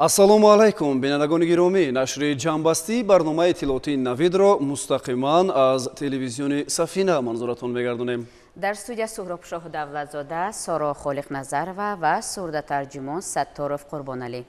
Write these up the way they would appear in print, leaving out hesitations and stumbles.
Ассалому алайкум, бинандагони гиромӣ. Нашри ҷамъбастии барномаи иттилоотии Навидро мустақиман аз телевизиони Сафина манзуратон мегардонем. Дар студия Суҳроб Шоҳдавлатзода, Соро Холиқназарова ва сурдатарҷумон Сатторов Қурбоналӣ.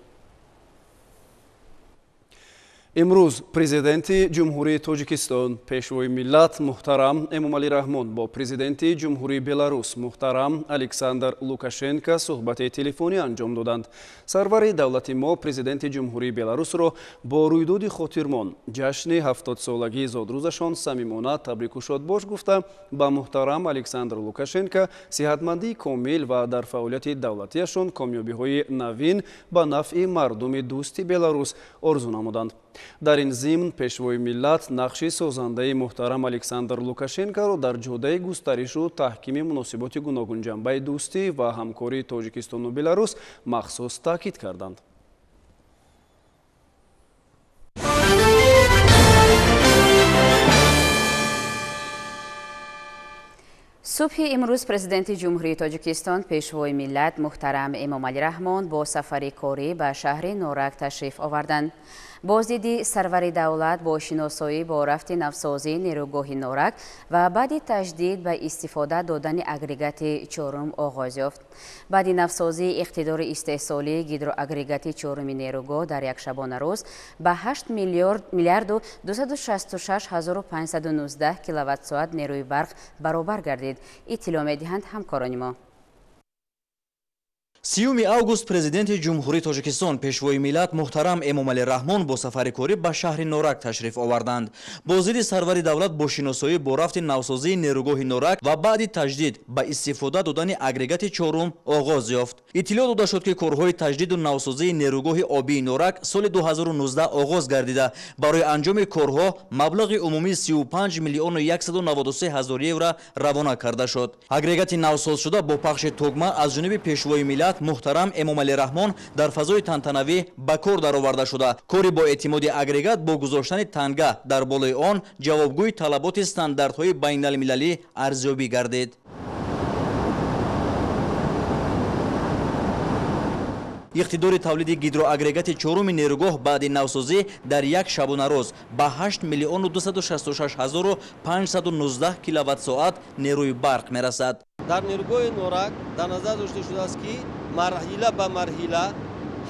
Имрӯз президенти Ҷумҳурии Тоҷикистон, пешвои миллат муҳтарам Эмомалӣ Раҳмон бо президенти Ҷумҳурии Беларус муҳтарам Александр Лукашенко суҳбати телефонӣ анҷом доданд. Сарвари давлати мо президенти Ҷумҳурии Беларусро бо рӯйдоди хотирмон, ҷашни 70-солагии зодрӯзашон самимона табрику шодбош гуфта, ба муҳтарам Александр Лукашенко сиҳатмандии комил ва дар фаъолияти давлатиашон комёбиҳои навин ба нафъи мардуми дӯсти Беларус орзу намуданд. Дар ин зимн пешвои миллат нақши созандаи муҳтарам Александр Лукашенкоро дар ҷодаи густаришу таҳкими муносиботи гуногунҷанбаи дӯстӣ ва ҳамкории Тоҷикистону Беларус махсус таъкид карданд. Субҳи имрӯз президенти Ҷумҳурии Тоҷикистон, пешвои миллат муҳтарам Эмомалӣ Раҳмон бо сафари корӣ ба шаҳри Норак ташриф оварданд. Боздиди сарвари давлат бо шиносоӣ бо рафти навсозии нерӯгоҳи Норак ва баъди таҷдид ба истифода додани агрегати чорум оғоз ёфт. Баъди навсозии иқтидори истеҳсолии гидроагрегати чоруми нерӯгоҳ дар як шабонарӯз ба 8 миллиарду 266 ҳазору 519 киловатт-соат нерӯи барқ баробар гардид. Иттилоъ медиҳанд ҳамкорони мо. 30 август президенти Ҷумҳурии Тоҷикистон, пешвои миллат муҳтарам Эмомалӣ Раҳмон бо сафари корӣ ба шаҳри Норак ташриф оварданд. Боздиди сарвари давлат бо шиносоӣ бо рафти навсозии нерӯгоҳи Норак ва баъди таҷдид ба истифода додани агрегати чорум оғоз ёфт. Иттилоъ дода шуд, ки корҳои таҷдиду навсозии нерӯгоҳи обии Норак соли 2019 оғоз гардида, барои анҷоми корҳо маблағи умумии 35 миллиону 193 ҳазор евро равона карда шуд. Агрегати навсозшуда бо пахши тугма аз ҷониби пешвои миллат муҳтарам Эмомалӣ Раҳмон дар фазои тантанавӣ ба кор дароварда шуда, кори бо эътимоди агрегат бо гузоштани танга дар болои он ҷавобгӯи талаботи стандартҳои байналмилалӣ арзёбӣ гардид. Иқтидори тавлиди гидроагрегати чоруми нерӯгоҳ баъди навсозӣ дар як шабонарӯз ба 8 миллиону 266 ҳазору 519 киловатт-соат нерӯи барқ мерасад. Дар нерӯгоҳи Норак дар назар дошта шудааст, ки марҳила ба марҳила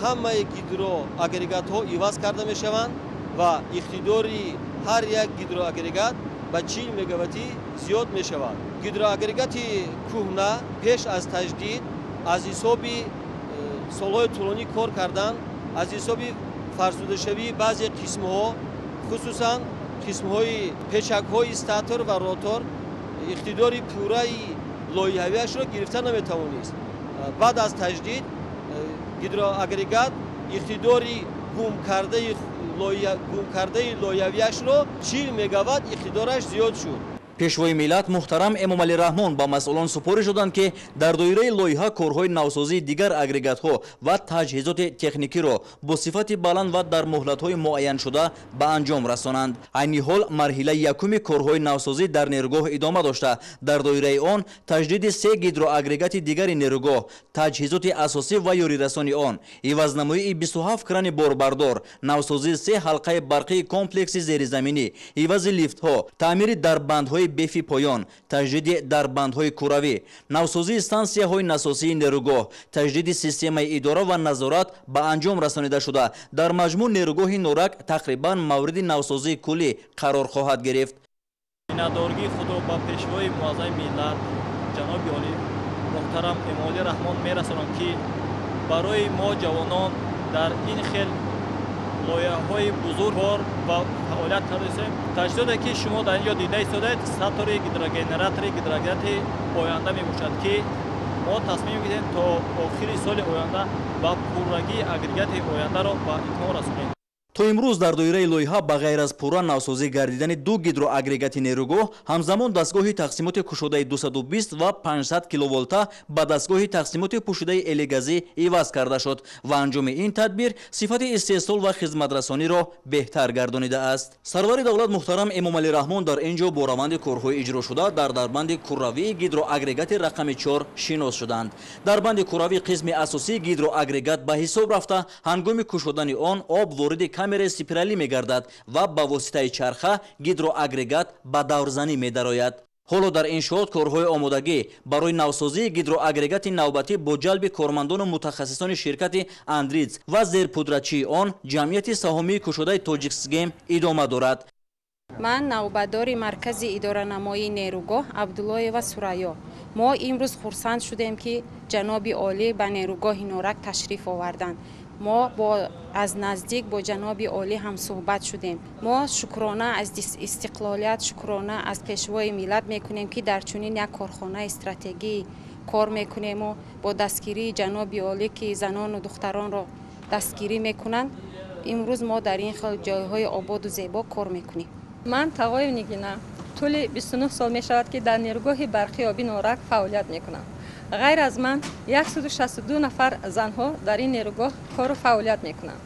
ҳамаи гидроагрегатҳо иваз карда мешаванд ва иқтидори ҳар як гидроагрегат ба 40 мегаваттӣ зиёд мешавад. Гидроагрегати кӯҳна пеш аз таҷдид аз ҳисоби солҳои тӯлонӣ кор кардан, аз ҳисоби фарсудашавии баъзе қисмҳо, хусусан қисмҳои печакҳои статор ва ротор, иқтидори пурраи лоиҳавиашро гирифта наметавонист. Баъд аз таҷдид гидроагрегат иқтидори гумкардаи лоиҳавиашро 40 мегаватт иқтидораш зиёд шуд. Пешвои миллат муҳтарам Эмомалӣ Раҳмон ба масъулон супориш доданд, ки дар доираи лоиҳа корҳои навсозии дигар агрегатҳо ва таҷҳизоти техникиро бо сифати баланд ва дар муҳлатҳои муайяншуда ба анҷом расонанд. Айни ҳол марҳилаи якуми корҳои навсозӣ дар нерӯгоҳ идома дошта, дар доираи он таҷдиди се гидроагрегати дигари нерӯгоҳ, таҷҳизоти асосӣ ва ёрирасони он, ивазнамоии 27 крани борбардор, навсозии се ҳалқаи барқии комплекси зеризаминӣ, ивази лифтҳо, таъмири дарбандҳои бефи поён, таҷдиди дарбандҳои куравӣ, навсозии стансияҳои насосии нерӯгоҳ, таҷдиди системаи идора ва назорат ба анҷом расонида шуда, дар маҷмӯъ нерӯгоҳи Норак тақрибан мавриди навсозии куллӣ қарор хоҳад гирифт. Миннатдории худро ба пешвои муаззами миллат ҷаноби олӣ муҳтарам Эмомалӣ Раҳмон мерасонам, ки барои мо ҷавонон дар ин хел лоиҳаҳои бузург кор ва фаъолият кардасем. Таҷдиде ки шумо дар ин ҷо дида истодаед, статори гидрогенератори гидроагрегати оянда мебошад, ки мо тасмим гирифтем то охири соли оянда ба пуррагии агрегати ояндаро ба итмом расонем. То имрӯз дар доираи лоиҳа ба ғайр аз пурра навсозӣ гардидани ду гидроагрегати нерӯгоҳ, ҳамзамон дастгоҳи тақсимоти кушодаи 220 ва 500 киловолта ба дастгоҳи тақсимоти пӯшидаи элегазӣ иваз карда шуд ва анҷоми ин тадбир сифати истеҳсол ва хизматрасониро беҳтар гардонидааст. Сарвари давлат муҳтарам Эмомалӣ Раҳмон дар ин ҷо бо раванди корҳои иҷрошуда дар дарбанди куравии гидроагрегати рақами 4 шинос шуданд. Дарбанди куравӣ қисми асосии гидроагрегат ба ҳисоб рафта, ҳангоми кушодани он об вориди камераи спиралӣ мегардад ва ба воситаи чарха гидроагрегат ба даврзанӣ медарояд. Ҳоло дар иншоот корҳои омодагӣ барои навсозии гидроагрегати навбатӣ бо ҷалби кормандону мутахассисони ширкати Андриц ва зерпудрачии он ҷамъияти саҳомии кушодаи Тоҷиксгем идома дорад. Ман навбатдори маркази идоранамоии нерӯгоҳ Абдуллоева Сурайё. Мо имрӯз хурсанд шудем, ки ҷаноби олӣ ба нерӯгоҳи Норак ташриф оварданд. Мо аз наздик бо ҷаноби олӣ ҳамсӯҳбат шудем. Мо шукрона аз истиқлолият, шукрона аз пешвои миллат мекунем, ки дар чунин як корхонаи стратегӣ кор мекунему бо дастгирии ҷаноби олӣ, ки занону духтаронро дастгирӣ мекунанд, имрӯз мо дар ин хел ҷойҳои ободу зебо кор мекунем. Ман Тағоев Нигина тӯли 29 сол мешавад, ки дар нерӯгоҳи барқи оби Норак фаъолият мекунам. Ғайр аз ман 162 нафар занҳо дар ин нерӯгоҳ кору фаъолият мекунанд.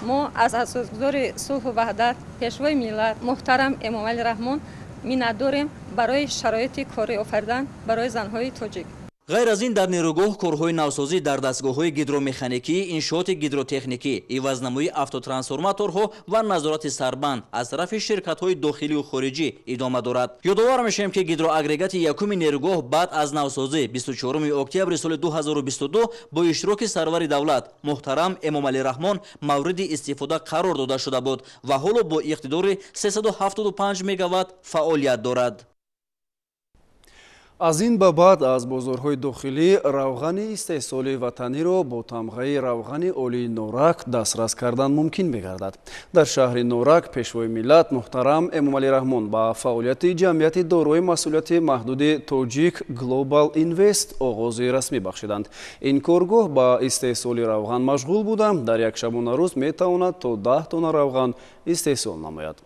Мо аз асосгузори сулҳу ваҳдат, пешвои миллат муҳтарам Эмомалӣ Раҳмон миннатдорем барои шароити корӣ офаридан барои занҳои тоҷик. Ғайр аз ин дар нерӯгоҳ корҳои навсозӣ дар дастгоҳҳои гидромеханикӣ, иншооти гидротехникӣ, ивазнамоии автотрансформаторҳо ва назорати сарбанд аз тарафи ширкатҳои дохилию хориҷӣ идома дорад. Ёдовар мешавем, ки гидроагрегати якуми нерӯгоҳ баъд аз навсозӣ 24 октябри соли 2022 бо иштироки сарвари давлат муҳтарам Эмомалӣ Раҳмон мавриди истифода қарор дода шуда буд ва ҳоло бо иқтидори 375 мегаватт фаъолият дорад. Аз ин ба баъд аз бозорҳои дохилӣ равғани истеҳсоли ватаниро бо тамғаи равғани олии Норак дастрас кардан мумкин мегардад. Дар шаҳри Норак пешвои миллат муҳтарам Эмомалӣ Раҳмон ба фаъолияти ҷамъияти дорои масъулияти маҳдуди Тоҷик Глобал Инвест оғози расмӣ бахшиданд. Ин коргоҳ ба истеҳсоли равған машғул буда, дар як шабонарӯз метавонад то 10 тонна равған истеҳсол намояд.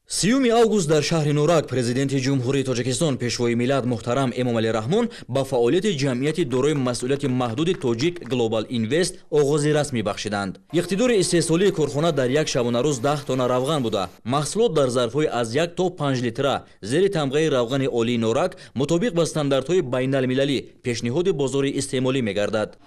30 август дар шаҳри Норак президенти Ҷумҳурии Тоҷикистон пешвои миллат муҳтарам Эмомалӣ Раҳмон ба фаъолияти ҷамъияти дорои масъулияти маҳдуди Тоҷик Глобал Инвест оғози расмӣ бахшиданд. Иқтидори истеҳсолии корхона дар як шабонарӯз 10 тонна равған буда, маҳсулот дар зарфҳои аз 1 то 5 литра зери тамғаи равғани олии Норак мутобиқ ба стандартҳои байналмилалӣ пешниҳоди бозори истеъмолӣ мегардад.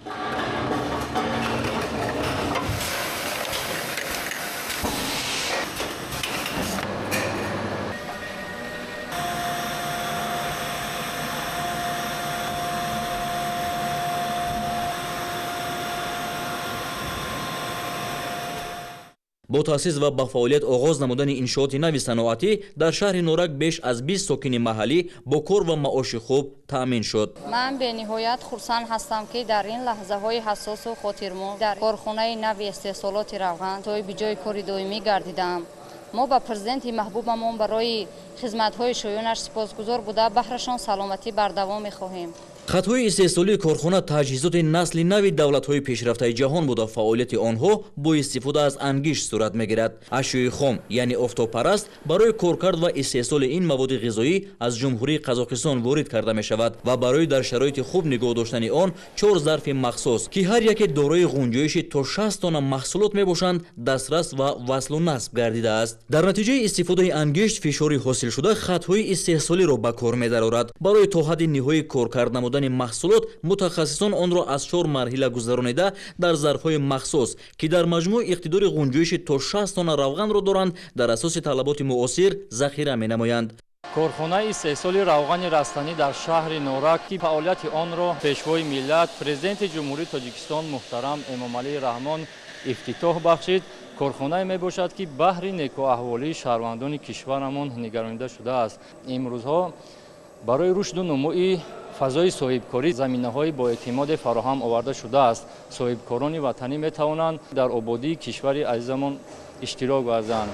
Бо таъсис ва ба фаъолият оғоз намудани иншооти нави саноатӣ дар шаҳри Норак беш аз 20 сокини маҳаллӣ бо кор ва маоши хуб таъмин шуд. Ман бениҳоят хурсанд ҳастам, ки дар ин лаҳзаҳои ҳассосу хотирмон дар корхонаи нави истеҳсолоти равған соҳиби ҷойи кори доимӣ гардидаам. Мо ба президенти маҳбубамон барои хизматҳои шоёнаш сипосгузор буда, баҳрашон саломатӣ бардавом мехоҳем. Хатҳои истеҳсолии корхона таҷҳизоти насли нави давлатҳои пешрафтаи ҷаҳон буда, фаъолияти онҳо бо истифода аз ангишт сурат мегирад. Ашёи хом, яъне офтобпараст, барои коркард ва истеҳсоли ин маводи ғизоӣ аз Ҷумҳурии Қазоқистон ворид карда мешавад ва барои дар шароити хуб нигоҳ доштани он 4 зарфи махсус, ки ҳар яке дорои ғунҷоиши то 60 тонна маҳсулот мебошанд, дастрас ва васлу насб гардидааст. Дар натиҷаи истифодаи ангишт фишори ҳосилшуда хатҳои истеҳсолиро ба кор медарорад. Барои то ҳадди ниҳоии коркард намудани маҳсулот мутахассисон онро аз 4 марҳила гузаронида дар зарфҳои махсус, ки дар маҷмӯъ иқтидори ғунҷоиши то 60 тонна равғанро доранд, дар асоси талаботи муосир захира менамоянд. Корхонаи истеҳсоли равғани растанӣ дар шаҳри Норак, ки фаъолияти онро пешвои миллат, президенти Ҷумҳурии Тоҷикистон муҳтарам Эмомалӣ Раҳмон ифтитоҳ бахшид, корхонае мебошад, ки баҳри некӯаҳволии шаҳрвандони кишварамон нигаронида шудааст. Имрӯзҳо барои рушду нумӯи фазои соҳибкорӣ заминаҳои боэътимоде фароҳам оварда шудааст. Соҳибкорони ватанӣ метавонанд дар ободии кишвари азизамон иштирок варзанд.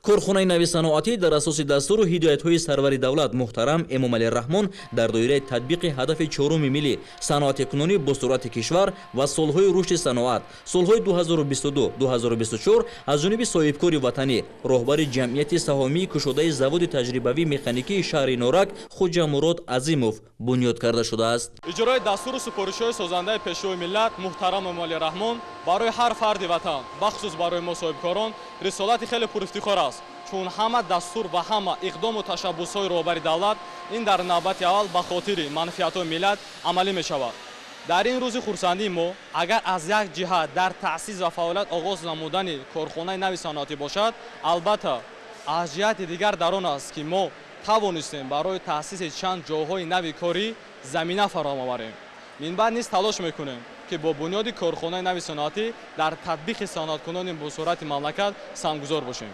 Корхонаи нави саноатӣ дар асоси дастуру ҳидоятҳои сарвари давлат муҳтарам Эмомалӣ Раҳмон дар доираи татбиқи ҳадафи чоруми миллӣ саноатикунонӣ бо суръати кишвар ва солҳои рушди саноат солҳои 2022-2024 аз ҷониби соҳибкори ватанӣ, роҳбари ҷамъияти саҳомии кушодаи заводи таҷрибавии механикии шаҳри Норак Хуҷамурод Азимов бунёд карда шудааст. Иҷрои дастуру супоришҳои созандаи Пешвои миллат муҳтарам Эмомалӣ Раҳмон барои ҳар фарди ватан, бахусус барои мо соҳибкорон, рисолати хеле пурафтихор аст, чун ҳама дастур ва ҳама иқдому ташаббусҳои роҳбари давлат ин дар навбати аввал ба хотири манфиатҳои миллат амалӣ мешавад. Дар ин рӯзи хурсандии мо агар аз як ҷиҳат дар таъсис ва фаъолият оғоз намудани корхонаи нави саноатӣ бошад, албатта аз ҷиҳати дигар дар он аст, ки мо тавонистем барои таъсиси чанд ҷойҳои нави корӣ замина фароҳам оварем. Минбаъд низ талош мекунем, ки бо бунёди корхонаи нави саноатӣ дар татбиқи саноаткунони босуръати мамлакат саҳмгузор бошем.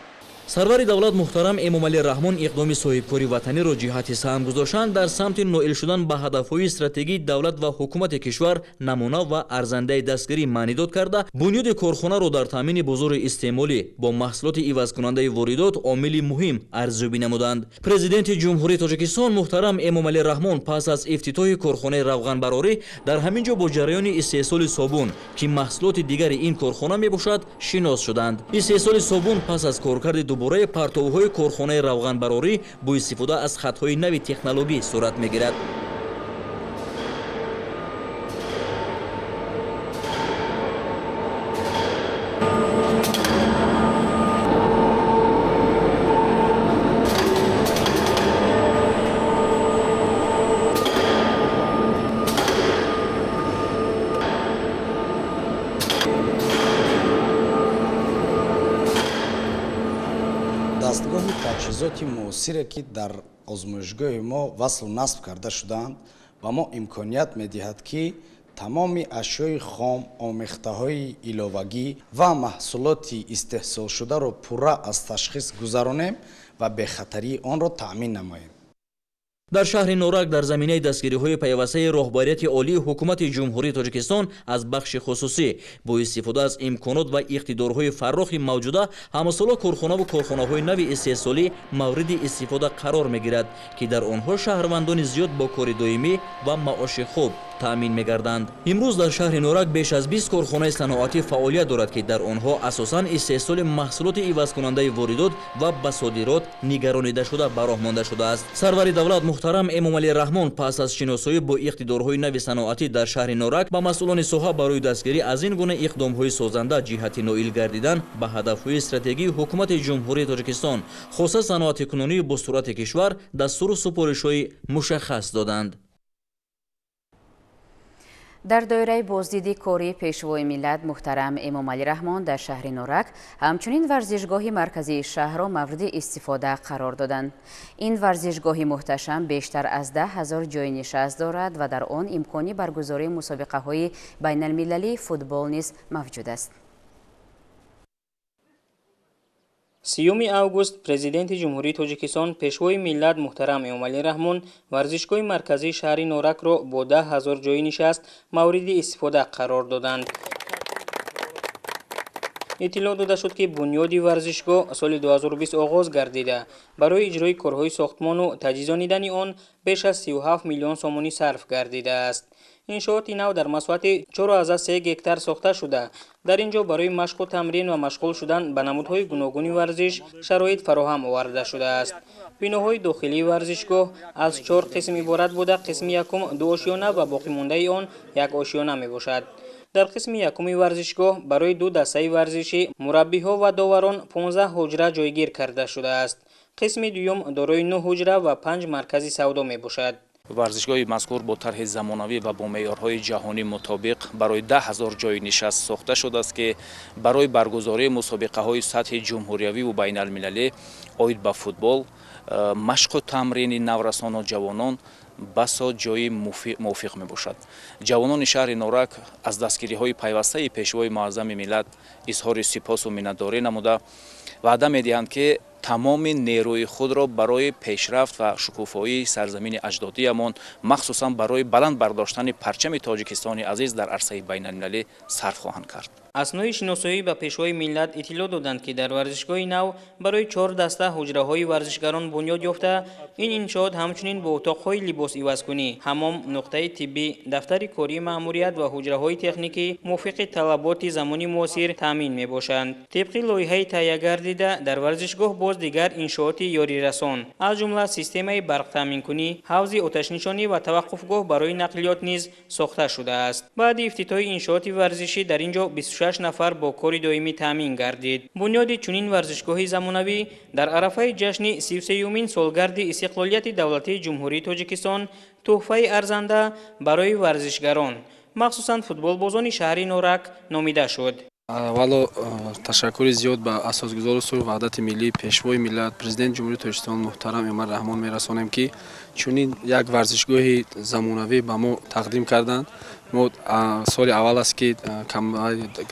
Сарвари давлат муҳтарам Эмомалӣ Раҳмон иқдоми соҳибкори ватаниро ҷиҳати саҳм гузоштан дар самти ноил шудан ба ҳадафҳои стратегии давлат ва ҳукумати кишвар намуна ва арзандаи дастгирӣ маънидод карда, бунёди корхонаро дар таъмини бозори истеъмолӣ бо маҳсулоти ивазкунандаи воридот омили муҳим арзёбӣ намуданд. Президенти Ҷумҳурии Тоҷикистон муҳтарам Эмомалӣ Раҳмон пас аз ифтитоҳи корхонаи равғанбарорӣ дар ҳамин ҷо бо ҷараёни истеҳсоли собун, ки маҳсулоти дигари ин корхона мебошад, шинос шуданд. Истеҳсоли собун пас аз коркарди дубораи партовҳои корхонаи равғанбарорӣ бо истифода аз хатҳои нави технологӣ сурат мегирад. Дастгоҳи таҷҳизоти муосире, ки дар озмоишгоҳи мо васлу насб карда шудаанд, ба мо имконият медиҳад, ки тамоми ашёи хом, омехтаҳои иловагӣ ва маҳсулоти истеҳсолшударо пурра аз ташхис гузаронем ва бехатарии онро таъмин намоем. Дар шаҳри Норак дар заминаи дастгириҳои пайвастаи роҳбарияти олии ҳукумати Ҷумҳурии Тоҷикистон аз бахши хусусӣ бо истифода аз имконот ва иқтидорҳои фаррохи мавҷуда ҳамасола корхонаву корхонаҳои нави истеҳсолӣ мавриди истифода қарор мегирад, ки дар онҳо шаҳрвандони зиёд бо кори доимӣ ва маоши хуб таъмин мегарданд. Имрӯз дар шаҳри Норак беш аз 20 корхонаи саноатӣ фаъолият дорад, ки дар онҳо асосан истеҳсоли маҳсулоти ивазкунандаи воридот ва ба содирот нигаронида шуда ба роҳ монда шудааст. Сарвари давлат муҳтарам Эмомалӣ Раҳмон пас аз шиносоӣ бо иқтидорҳои нави саноатӣ дар шаҳри Норак ба масъулони соҳа барои дастгирӣ аз ин гуна иқдомҳои созанда ҷиҳати ноил гардидан ба ҳадафҳои стратегии ҳукумати Ҷумҳурии Тоҷикистон, хоса саноатикунонии босуръати кишвар, дастуру супоришҳои мушаххас доданд. Дар доираи боздиди кории Пешвои миллат муҳтарам Эмомалӣ Раҳмон дар шаҳри Норак ҳамчунин варзишгоҳи марказии шаҳрро мавриди истифода қарор доданд. Ин варзишгоҳи муҳташам бештар аз 10 000 ҷойи нишаст дорад ва дар он имкони баргузории мусобиқаҳои байналмилалии футбол низ мавҷуд аст. 3 август Президенти Ҷумҳурии Тоҷикистон Пешвои миллат муҳтарам Эмомалӣ Раҳмон варзишгоҳи марказии шаҳри Норакро бо 10 000 ҷойи нишаст мавриди истифода қарор доданд. Иттилоъ дода шуд, ки бунёди варзишгоҳ соли 2020 оғоз гардида, барои иҷрои корҳои сохтмону таҷҳизонидани он беш аз 37 миллион сомонӣ сарф гардидааст. Иншооти нав дар масоҳати 4,3 гектар сохта шуда, дар ин ҷо барои машқу тамрин ва машғул шудан ба намудҳои гуногуни варзиш шароит фароҳам оварда шудааст. Биноҳои дохилии варзишгоҳ аз 4 қисм иборат буда, қисми якум 2 ошёна ва боқимондаи он 1 ошёна мебошад. Дар қисми якуми варзишгоҳ барои 2 дастаи варзишӣ, мураббиҳо ва доварон 15 ҳуҷра ҷойгир карда шудааст. Қисми дуюм дорои 9 ҳуҷра ва 5 маркази савдо мебошад. Варзишгоҳи мазкур бо тарҳи замонавӣ ва бо меъёрҳои ҷаҳонӣ мутобиқ барои 10 000 ҷойи нишаст сохта шудааст, ки барои баргузории мусобиқаҳои сатҳи ҷумҳуриявӣ ва байналмилалӣ оид ба футбол, машқу тамрини наврасону ҷавонон басо ҷои мувофиқ мебошад. Ҷавонони шаҳри Норак аз дастгириҳои пайвастаи Пешвои муаззами миллат изҳори сипосу миннатдорӣ намуда, ваъда медиҳанд, ки Тамоми нерӯи худро барои пешрафт ва шукуфоии сарзамини аҷдодиямон, махсусан барои баланд бардоштани парчами Тоҷикистони азиз дар арсаи байналмилалӣ сарф хоҳанд кард. Аснои шиносоӣ ба Пешвои миллат иттилоъ доданд, ки дар варзишгоҳи нав барои 4 даста ҳуҷраҳои варзишгарон бунёд ёфта, ин иншоот ҳамчунин бо утоқҳои либосивазкунӣ, ҳамом, нуқтаи тиббӣ, дафтари кории маъмурият ва ҳуҷраҳои техникӣ мувофиқи талаботи замони муосир таъмин мебошанд. Тибқи лоиҳаи таҳия гардида, дар варзишгоҳ боз дигар иншооти ёрирасон, аз ҷумла системаи барқтаъминкунӣ, ҳавзи оташнишонӣ ва таваққуфгоҳ барои нақлиёт низ сохта шудааст. Баъди ифтитоҳи иншооти варзишӣ дар ин ҷо 26 нафар бо кори доимӣ таъмин гардид. Бунёди чунин варзишгоҳи замонавӣ дар арафаи ҷашни 33-юмин солгарди истиқлолияти давлатии Ҷумҳурии Тоҷикистон тӯҳфаи арзанда барои варзишгарон, махсусан футболбозони шаҳри Норак номида шуд. Аввало ташаккури зиёд ба асосгузори сулҳу ваҳдати миллӣ, Пешвои миллат, Президенти Ҷумҳурии Тоҷикистон муҳтарам Эмомалӣ Раҳмон мерасонем, ки чунин як варзишгоҳи замонавӣ ба мо тақдим карданд. Мо соли аввал аст, ки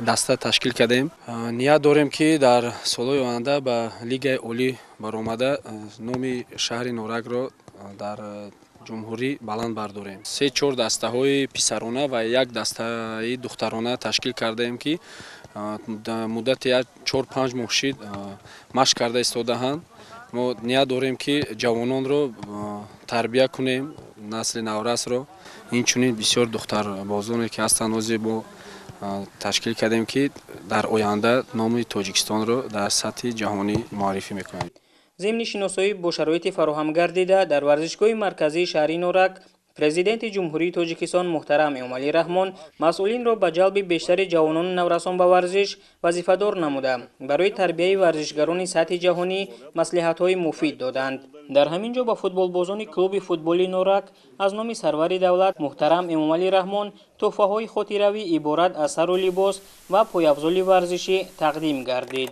даста ташкил кардем. Ният дорем, ки дар солҳои оянда ба Лигаи олӣ баромада, номи шаҳри Норакро дар ҷумҳурӣ баланд бардорем. 3-4 дастаҳои писарона ва як дастаи духтарона ташкил кардаем, ки муддати 4-5 моҳ шид машқ карда истодаанд. Мо ният дорем, ки ҷавононро тарбия кунем, насли наврасро. Инчунин бисёр духтарбозоне ки ҳастанд, ҳозир мо ташкил кардем, ки дар оянда номи Тоҷикистонро дар сатҳи ҷаҳонӣ муаррифӣ мекунем. Зимни шиносоӣ бо шароити фароҳам гардида дар варзишгоҳи марказии шаҳри Норак, Президенти Ҷумҳурии Тоҷикистон муҳтарам Эмомалӣ Раҳмон масъулинро ба ҷалби бештари ҷавонону наврасон ба варзиш вазифадор намуда, барои тарбияи варзишгарони сатҳи ҷаҳонӣ маслиҳатҳои муфид доданд. Дар ҳамин ҷо ба футболбозони клуби футболи Норак аз номи сарвари давлат муҳтарам Эмомалӣ Раҳмон тӯҳфаҳои хотиравӣ иборат аз сару либос ва пойафзоли варзишӣ тақдим гардид.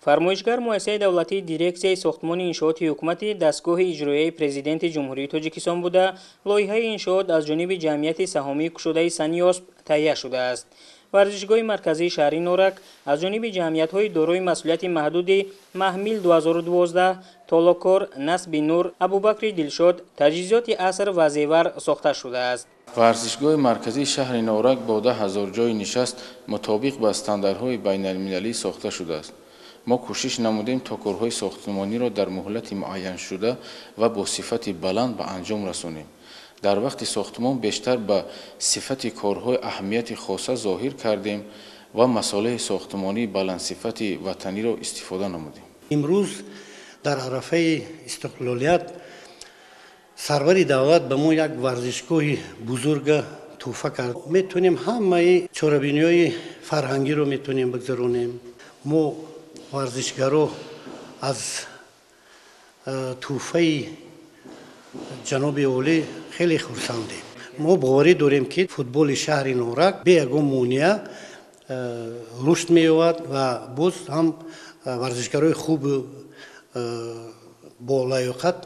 Фармоишгар муассисаи давлатии дирексияи сохтмони иншооти ҳукумати дастгоҳи иҷроияи Президенти Ҷумҳурии Тоҷикистон буда, лоиҳаи иншоот аз ҷониби ҷамъияти саҳомии кушодаи Саниёсп таҳия шудааст. Варзишгоҳи марказии шаҳри Норак аз ҷониби ҷамъиятҳои дорои масъулияти маҳдуди Маҳмил 2012, Толокор, Насби Нур, Абубакри Дилшод, Таҷҳизоти аср ва Зевар сохта шудааст. Варзишгоҳи марказии шаҳри Норак бо 10 000 ҷойи нишаст мутобиқ ба стандартҳои байналмилалӣ сохта шудааст. Мо кӯшиш намудем, то корҳои сохтмониро дар муҳлати муайяншуда ва бо сифати баланд ба анҷом расонем. Дар вақти сохтмон бештар ба сифати корҳои аҳамияти хоса зоҳир кардем ва масолеҳи сохтмонии баландсифати ватаниро истифода намудем. Имрӯз дар арафаи истиқлолият сарвари давлат ба мо як варзишгоҳи бузурга тӯҳфа кард. Метавонем ҳамаи чорабиниҳои фарҳангиро метавонем бигзаронем. Мо варзишгаро аз тӯҳфаи ҷаноби олӣ хеле хурсандем. Мо боварӣ дорем, ки футболи шаҳри Норак бе ягон монеа рушд меёбад ва боз ҳам варзишгарои хубу бо лаёқат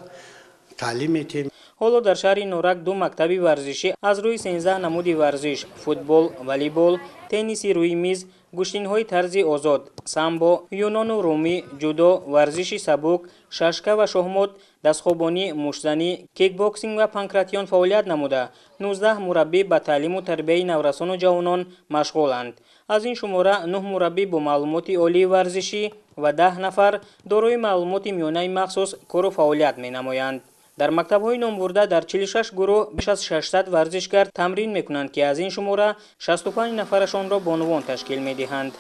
таълим медиҳем. Ҳоло дар шаҳри Норак 2 мактаби варзишӣ аз рӯи 13 намуди варзиш футбол, волейбол, тенниси рӯи миз, гӯштинҳои тарзи озод, самбо, юнону румӣ, ҷудо, варзиши сабук, шашка ва шоҳмот, дастхобонӣ, муштзанӣ, кикбоксинг ва панкратион фаъолият намуда, 19 мураббӣ ба таълиму тарбияи наврасону ҷавонон машғуланд. Аз ин шумора 9 мураббӣ бо маълумоти олии варзишӣ ва 10 нафар дорои маълумоти миёнаи махсус кору фаъолият менамоянд. Дар мактабҳои номбурда дар 46 гурӯҳ беш аз 600 варзишгар тамрин мекунанд, ки аз ин шумора 65 нафарашонро бонувон ташкил медиҳанд.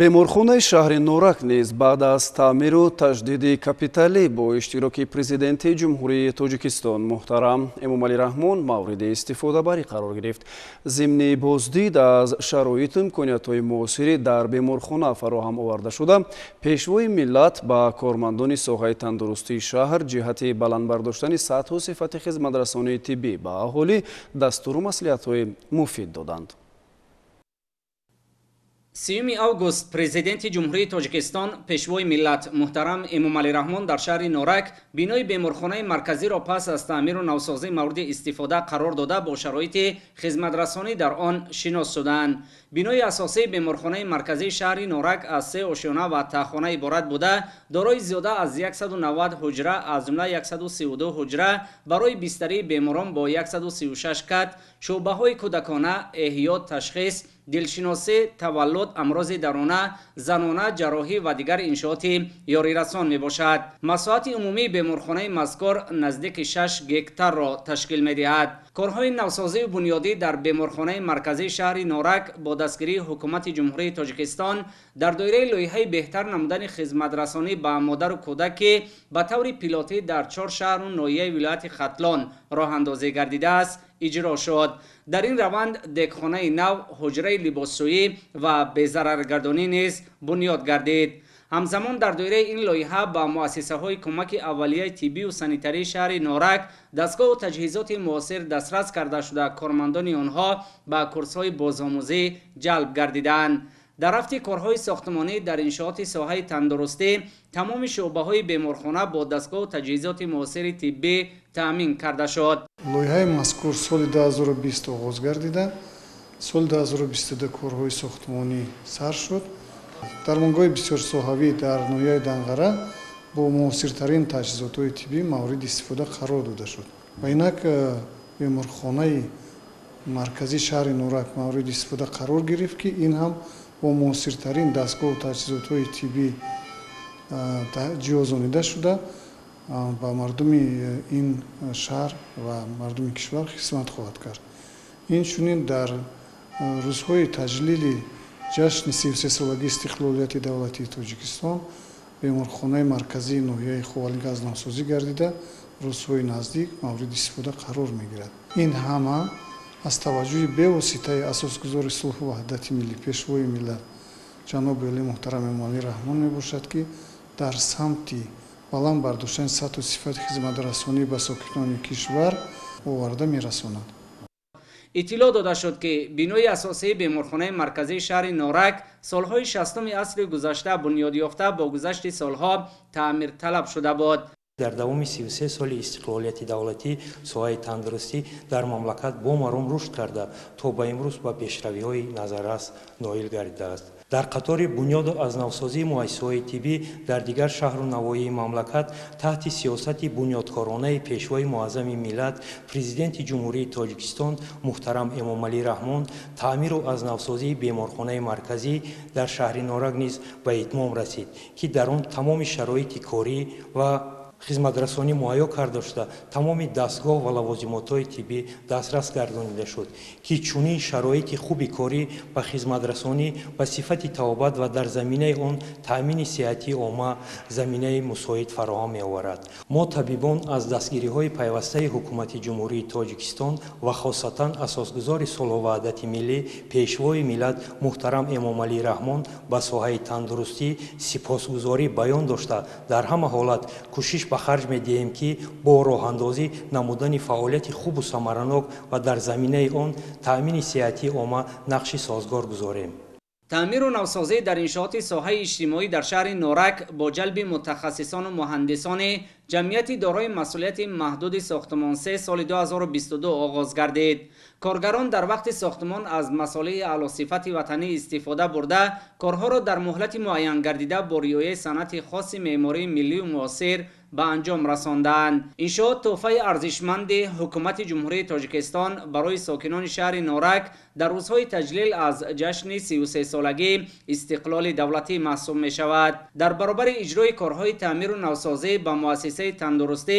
Беморхонаи шаҳри Норак низ баъд аз таъмиру таҷдиди капиталӣ бо иштироки Президенти Ҷумҳурии Тоҷикистон муҳтарам Эмомалӣ Раҳмон мавриди истифодабарӣ қарор гирифт. Зимни боздид аз шароиту имкониятҳои муосири дар беморхона фароҳам оварда шуда, Пешвои миллат ба кормандони соҳаи тандурустии шаҳр ҷиҳати баланд бардоштани сатҳу сифати хизматрасонии тиббӣ ба аҳолӣ дастуру маслиҳатҳои муфид доданд. 3 август Президенти Ҷумҳурии Тоҷикистон, Пешвои миллат муҳтарам Эмомалӣ Раҳмон дар шаҳри Норак бинои беморхонаи марказиро пас аз таъмиру навсозӣ мавриди истифода қарор дода, бо шароити хизматрасонӣ дар он шинос шуданд. Бинои асосии беморхонаи марказии шаҳри Норак аз 3 ошёна ва таҳхона иборат буда, дорои зиёда аз 190 ҳуҷра, аз ҷумла 132 ҳуҷра барои бистарии беморон бо 136 кат, шӯъбаҳои кӯдакона, эҳё, ташхис, дилшиносӣ, таваллуд, амрози дарона, занона, ҷарроҳӣ ва дигар иншооти ёрирасон мебошад. Масоҳати умумии беморхонаи мазкур наздики 6 гектарро ташкил медиҳад. Корҳои навсозию бунёдӣ дар беморхонаи марказии шаҳри Норак бо дастгирии Ҳукумати Ҷумҳурии Тоҷикистон дар доираи лоиҳаи беҳтар намудани хизматрасонӣ ба модару кӯдак, ки ба таври пилотӣ дар 4 шаҳру ноҳияи вилояти Хатлон роҳандозӣ гардидааст, иҷро шуд. Дар ин раванд дегхонаи нав, ҳуҷраи либосшӯӣ ва безараргардонӣ низ бунёд гардид. Ҳамзамон дар доираи ин лоиҳа ба муассисаҳои кӯмаки аввалияи тиббию санитарии шаҳри Норак дастгоҳу таҷҳизоти муосир дастрас карда шуда, кормандони онҳо ба курсҳои бозомӯзӣ ҷалб гардиданд. Дар рафти корҳои сохтмонӣ дар иншооти соҳаи тандурустӣ тамоми шӯъбаҳои беморхона бо дастгоҳу таҷҳизоти муосири тиббӣ таъмин карда шуд. Лоиҳаи мазкур соли 2020 оғоз гардида, соли 2022 корҳои сохтмонӣ сар шуд. Дармонгоҳи бисёрсоҳавӣ дар ноҳияи Данғара бо муосиртарин таҷҳизотҳои тиббӣ мавриди истифода қарор дода шуд. Ва инак беморхонаи марказии шаҳри Норак мавриди истифода қарор гирифт, ки ин ҳам бо муосиртарин дастгоҳу таҷҳизотҳои тиббӣ ҷиҳозонида шуда, ба мардуми ин шаҳр ва мардуми кишвар хизмат хоҳад кард. Инчунин дар рӯзҳои таҷлили ҷашни 33-солагии истиқлолияти давлатии Тоҷикистон беморхонаи марказии ноҳияи Ховалинг аз навсозӣ гардида, рӯзҳои наздик мавриди истифода қарор мегирад. Ин ҳама аз таваҷҷӯҳи бевоситаи асосгузори сулҳу ваҳдати миллӣ, Пешвои миллат ҷаноби олӣ муҳтарам Эмомалӣ Раҳмон мебошад, ки дар самти баланд бардоштани сатҳу сифати хизматрасонӣ ба сокинони кишвар оварда мерасонад. Иттилоъ дода шуд, ки бинои асосии беморхонаи марказии шаҳри Норак солҳои 60-уми асри гузашта бунёд ёфта, бо гузашти солҳо таъмирталаб шуда буд. Дар давоми 33 соли истиқлолияти давлатӣ соҳаи тандурустӣ дар мамлакат бомаром рушд карда, то ба имрӯз ба пешравиҳои назаррас ноил гардидааст. Дар қатори бунёду аз навсозии муассисаҳои тиббӣ дар дигар шаҳру навоҳии мамлакат таҳти сиёсати бунёдкоронаи Пешвои муаззами миллат, Президенти Ҷумҳурии Тоҷикистон муҳтарам Эмомалӣ Раҳмон таъмиру аз навсозии беморхонаи марказӣ дар шаҳри Норак низ ба итмом расид, ки дар он тамоми шароити корӣ ва хизматрасонӣ муҳайё карда шуда, тамоми дастгоҳ ва лавозимотҳои тиббӣ дастрас гардонида шуд, ки чунин шароити хуби корӣ ба хизматрасонӣ, ба сифати табобат ва дар заминаи он таъмини сиҳатии омма заминаи мусоид фароҳам меоварад. Мо табибон аз дастгириҳои пайвастаи Ҳукумати Ҷумҳурии Тоҷикистон ва хосатан асосгузори сулҳу ваҳдати миллӣ, Пешвои миллат муҳтарам Эмомалӣ Раҳмон ба соҳаи тандурустӣ сипосгузорӣ баён дошта, дар ҳама ҳолат кӯшиш ба харҷ медиҳем, ки бо роҳандозӣ намудани фаъолияти хубу самаранок ва дар заминаи он таъмини сиҳатии омма нақши созгор гузорем. Таъмиру навсозӣ дар иншооти соҳаи иҷтимоӣ дар шаҳри Норак бо ҷалби мутахассисону муҳандисони ҷамъияти дорои масъулияти маҳдуди сохтмонсе соли 2022 оғоз гардид. Коргарон дар вақти сохтмон аз масолеҳи аълосифати ватанӣ истифода бурда, корҳоро дар муҳлати муайян гардида бо риояи санъати хоси меъмории миллию муосир ба анҷом расонданд. Иншоот тӯҳфаи арзишманди Ҳукумати Ҷумҳурии Тоҷикистон барои сокинони шаҳри Норак дар рӯзҳои таҷлил аз ҷашни 33-солагии истиқлоли давлатӣ маҳсуб мешавад. Дар баробари иҷрои корҳои таъмиру навсозӣ ба муассисаи тандурустӣ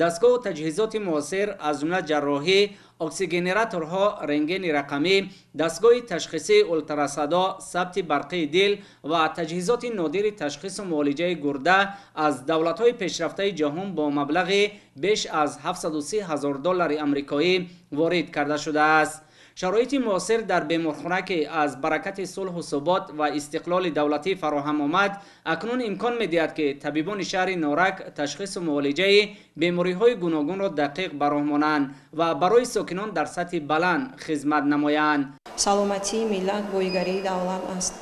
дастгоҳу таҷҳизоти муосир, аз ҷумла ҷарроҳӣ, оксигенераторҳо, рентгени рақамӣ, дастгоҳи ташхисии ултрасадо, сабти барқии дил ва таҷҳизоти нодири ташхису муолиҷаи гурда аз давлатҳои пешрафтаи ҷаҳон бо маблағи беш аз 730 ҳазор доллари амрикоӣ ворид карда шудааст. Шароити муосир дар беморхона, ки аз баракати сулҳу субот ва истиқлоли давлатӣ фароҳам омад, акнун имкон медиҳад, ки табибони шаҳри Норак ташхису муолиҷаи бемориҳои гуногунро дақиқ ба роҳ монанд ва барои сокинон дар сатҳи баланд хизмат намоянд. Саломатии миллат боигарии давлат аст.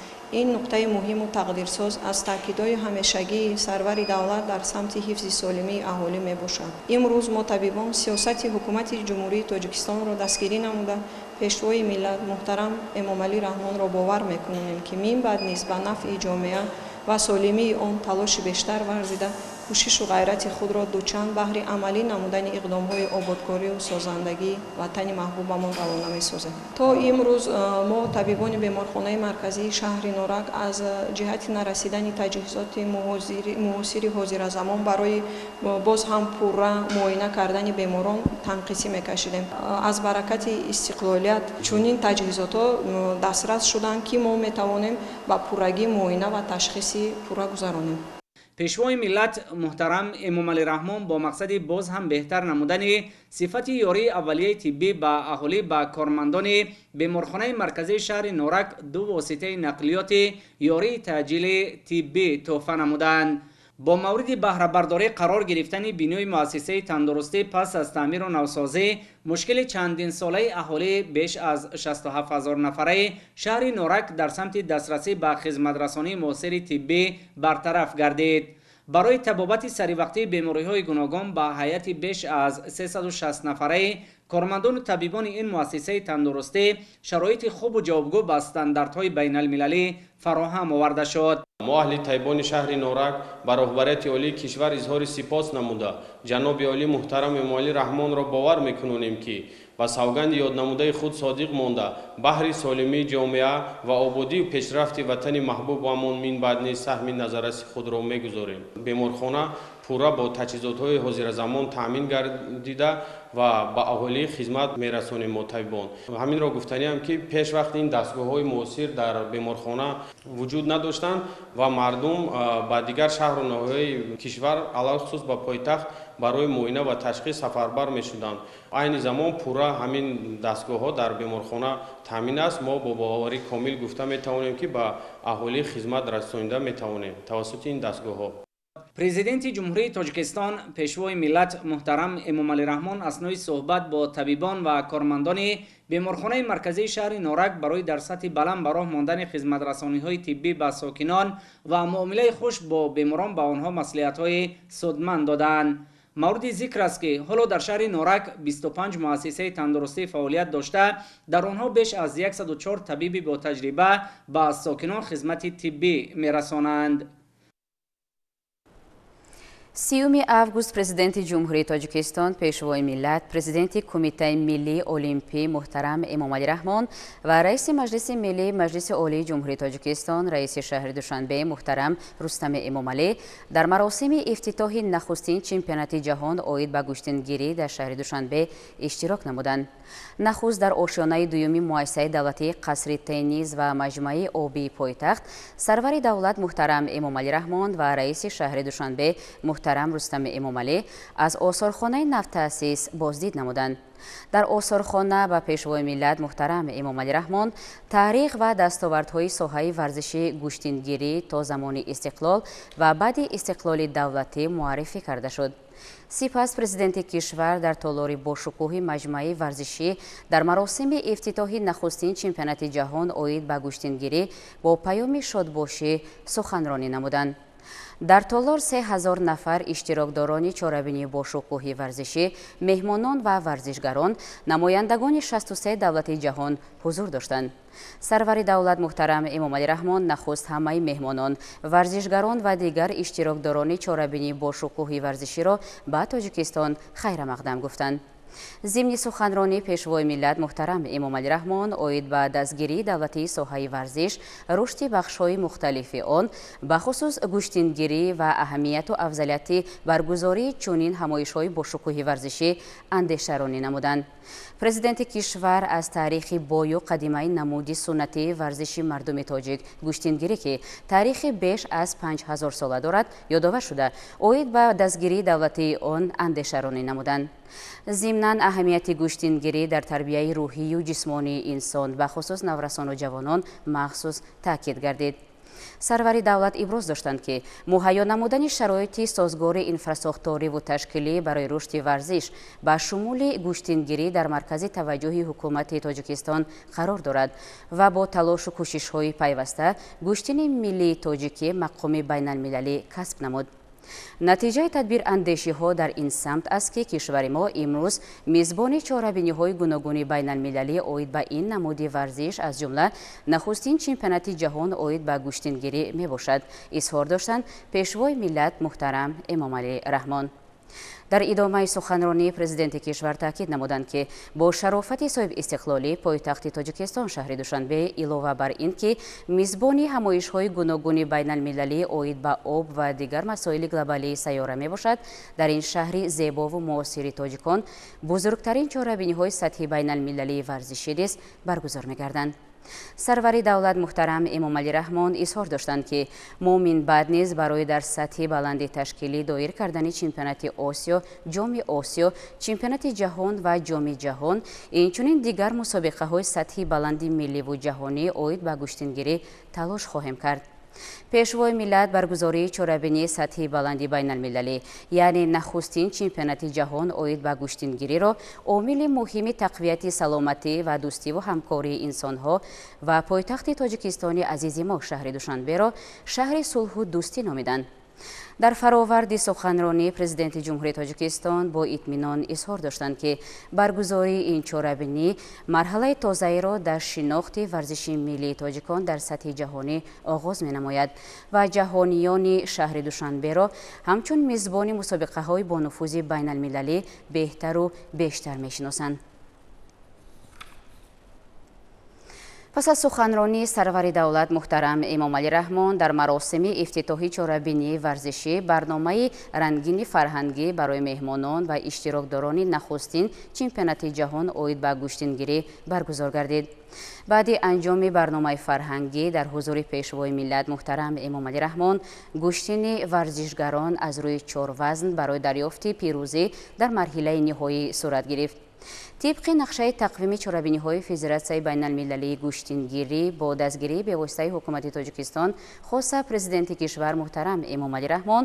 Ин нуқтаи муҳиму тақдирсоз аз таъкидҳои ҳамешагии сарвари давлат дар самти ҳифзи солимии аҳолӣ мебошад. Имрӯз мо табибон сиёсати ҳукумати Ҷумҳурии Тоҷикистонро дастгирӣ намуда, Пешвои миллат муҳтарам Эмомалӣ Раҳмонро бовар мекунонем, ки минбаъд низ ба нафъи ҷомеа ва солимии он талоши бештар варзида, кӯшишу ғайрати худро дучанд баҳри амалӣ намудани иқдомҳои ободкорию созандагии ватани маҳбубамон равона месозем. То имрӯз мо табибони беморхонаи марказии шаҳри Норак аз ҷиҳати нарасидани таҷҳизоти муосири ҳозиразамон барои боз ҳам пурра муоина кардани беморон танқисӣ мекашидем. Аз баракати истиқлолият чунин таҷҳизотҳо дастрас шуданд, ки мо метавонем ба пуррагӣ муоина ва ташхиси пурра гузаронем. Пешвои миллат муҳтарам Эмомалӣ Раҳмон бо мақсади боз ҳам беҳтар намудани сифати ёрии аввалияи тиббӣ ба аҳолӣ ба кормандони беморхонаи марказии шаҳри Норак ду воситаи нақлиёти ёрии таъҷили тиббӣ тӯҳфа намуданд. Бо мавриди баҳрабардорӣ қарор гирифтани бинои муассисаи тандурустӣ пас аз таъмиру навсозӣ мушкили чандинсолаи аҳолӣ беш аз 67 ҳазор нафараи шаҳри Норак дар самти дастрасӣ ба хизматрасонии муосири тиббӣ бартараф гардид. Барои табобати саривақтии бемориҳои гуногун ба ҳайати беш аз 360 нафараи кормандону табибони ин муассисаи тандурустӣ шароити хубу ҷавобгӯ ба стандартҳои байналмилалӣ фароҳам оварда шуд. Мо аҳли табибони шаҳри Норак ба роҳбарияти олии кишвар изҳори сипос намуда, ҷаноби олӣ муҳтарам Эмомалӣ Раҳмонро бовар мекунонем, ки ба савганди ёднамудаи худ содиқ монда, баҳри солимии ҷомеа ва ободию пешрафти ватани маҳбубамон минбаъд низ саҳми назарраси худро мегузорем. Беморхона пурра бо таҷҳизотҳои ҳозиразамон таъмин гардида ва ба аҳолӣ хизмат мерасонем мо табибон. Ҳаминро гуфтаниам, ки пеш вақт ин дастгоҳҳои муосир дар беморхона вуҷуд надоштанд ва мардум ба дигар шаҳру ноҳияҳои кишвар, алалхусус ба пойтахт, барои муоина ва ташхис сафарбар мешуданд. Айни замон пурра ҳамин дастгоҳҳо дар беморхона таъмин аст. Мо бо боварии комил гуфта метавонем, ки ба аҳолӣ хизмат расонида метавонем тавассути ин дастгоҳҳо. Президенти Ҷумҳурии Тоҷикистон Пешвои миллат муҳтарам Эмомалӣ Раҳмон аснои суҳбат бо табибон ва кормандони беморхонаи марказии шаҳри Норак барои дар сатҳи баланд ба роҳ мондани хизматрасониҳои тиббӣ ба сокинон ва муомилаи хуш бо беморон ба онҳо маслиҳатҳои судманд доданд. Мавриди зикр аст, ки ҳоло дар шаҳри Норак 25 муассисаи тандурустӣ фаъолият дошта, дар онҳо беш аз 104 табиби бо таҷриба ба сокинон хизмати тиббӣ мерасонанд. 30 август Президенти Ҷумҳурии Тоҷикистон, Пешвои миллат, Президенти Кумитаи миллии Олимпӣ муҳтарам Эмомалӣ Раҳмон ва Раиси Маҷлиси миллии Маҷлиси Олии Ҷумҳурии Тоҷикистон, Раиси шаҳри Душанбе муҳтарам Рустами Эмомалӣ дар маросими ифтитоҳи нахустин чемпионати ҷаҳон оид ба гӯштингирӣ дар шаҳри Душанбе иштирок намуданд. Нахуст дар ошёнаи дуюми муассисаи давлатии қасри теннис ва маҷмӯаи обии пойтахт сарвари давлат муҳтарам Эмомалӣ Раҳмон ва раиси шаҳри Душанбе муҳтарам Рустами Эмомалӣ аз осорхонаи навтаъсис боздид намуданд. Дар осорхона ба Пешвои миллат муҳтарам Эмомалӣ Раҳмон таърих ва дастовардҳои соҳаи варзиши гӯштингирӣ то замони истиқлол ва баъди истиқлоли давлатӣ муаррифӣ карда шуд. Сипас президенти кишвар дар толори бошукӯҳи маҷмӯаи варзишӣ дар маросими ифтитоҳи нахустин чемпионати ҷаҳон оид ба гӯштингирӣ бо паёми шодбошӣ суханронӣ намуданд. Дар толор 3000 нафар иштирокдорони чорабинии бошукӯҳи варзишӣ, меҳмонон ва варзишгарон, намояндагони 63 давлати ҷаҳон ҳузур доштанд. Сарвари давлат муҳтарам Эмомалӣ Раҳмон нахуст ҳамаи меҳмонон, варзишгарон ва дигар иштирокдорони чорабинии бошукӯҳи варзиширо ба Тоҷикистон хайрамақдам гуфтанд. Зимни суханронии Пешвои миллат муҳтарам Эмомалӣ Раҳмон оид ба дастгирии давлатии соҳаи варзиш, рушди бахшҳои мухталифи он, бахусус гӯштингирӣ ва аҳамияту афзалияти баргузории чунин ҳамоишҳои бошукӯҳи варзишӣ андешаронӣ намуданд. Президенти кишвар аз таърихи бою қадимаи намуди суннатии варзиши мардуми тоҷик гӯштингирӣ, ки таърихи беш аз 5000 сола дорад, ёдовар шуда, оид ба дастгирии давлатии он андешаронӣ намуданд. Зимнан аҳамияти гӯштингирӣ дар тарбияи рӯҳию ҷисмонии инсон, бахусус наврасону ҷавонон, махсус таъкид гардид. Сарвари давлат иброз доштанд, ки муҳайё намудани шароити созгори инфрасохториву ташкилӣ барои рушди варзиш ба шумули гӯштингирӣ дар маркази таваҷҷӯҳи ҳукумати Тоҷикистон қарор дорад ва бо талошу кӯшишҳои пайваста гӯштини миллии тоҷикӣ мақоми байналмилалӣ касб намуд. Натиҷаи тадбирандешиҳо дар ин самт аст, ки кишвари мо имрӯз мизбони чорабиниҳои гуногуни байналмилалӣ оид ба ин намуди варзиш, аз ҷумла нахустин чемпионати ҷаҳон оид ба гӯштингирӣ мебошад, изҳор доштанд Пешвои миллат муҳтарам Эмомалӣ Раҳмон. Дар идомаи суханронии президенти кишвар таъкид намуданд, ки бо шарофати соҳибистиқлолӣ пойтахти Тоҷикистон шаҳри Душанбе илова бар ин ки мизбони ҳамоишҳои гуногуни байналмилалӣ оид ба об ва дигар масоили глобалии сайёра мебошад, дар ин шаҳри зебову муосири тоҷикон бузургтарин чорабиниҳои сатҳи байналмилалии варзишӣ низ баргузор мегарданд. Сарвари давлат муҳтарам Эмомалӣ Раҳмон изҳор доштанд, ки мо минбаъд низ барои дар сатҳи баланди ташкилӣ доир кардани чемпионати Осиё, Ҷоми Осиё, чемпионати ҷаҳон ва Ҷоми ҷаҳон, инчунин дигар мусобиқаҳои сатҳи баланди милливу ҷаҳонӣ оид ба гӯштингирӣ талош хоҳем кард. Пешвои миллат баргузории чорабинии сатҳи баланди байналмилалӣ, яъне нахустин чемпионати ҷаҳон оид ба гӯштингириро омили муҳими тақвияти саломатӣ ва дӯстиву ҳамкории инсонҳо ва пойтахти Тоҷикистони азизи мо шаҳри Душанберо шаҳри сулҳу дӯстӣ номиданд. Дар фароварди суханронии президенти Ҷумҳурии Тоҷикистон бо итминон изҳор доштанд, ки баргузории ин чорабинӣ марҳалаи тозаиро дар шинохти варзиши миллии тоҷикон дар сатҳи ҷаҳонӣ оғоз менамояд ва ҷаҳониёни шаҳри Душанберо ҳамчун мизбони мусобиқаҳои бонуфузи байналмилалӣ беҳтару бештар мешиносанд. Пас аз суханронии сарвари давлат муҳтарам Эмомалӣ Раҳмон дар маросими ифтитоҳи чорабинии варзишӣ барномаи рангини фарҳангӣ барои меҳмонон ва иштирокдорони нахустин чемпионати ҷаҳон оид ба гӯштингирӣ баргузор гардид. Баъди анҷоми барномаи фарҳангӣ дар ҳузури Пешвои миллат муҳтарам Эмомалӣ Раҳмон гӯштини варзишгарон аз рӯи чор вазн барои дарёфти пирӯзӣ дар марҳилаи ниҳоӣ сурат гирифт. Тибқи нақшаи тақвими чорабиниҳои Федератсияи байналмилалии гӯштингирӣ бо дастгирии бевоситаи ҳукумати Тоҷикистон, хоса президенти кишвар муҳтарам Эмомалӣ Раҳмон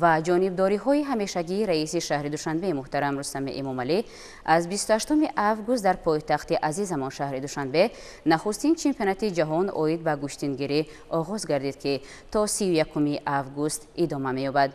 ва ҷонибдориҳои ҳамешагии раиси шаҳри Душанбе муҳтарам Рустами Эмомалӣ, аз 28 август дар пойтахти азизамон шаҳри Душанбе нахустин чемпионати ҷаҳон оид ба гӯштингирӣ оғоз гардид, ки то 31 август идома меёбад.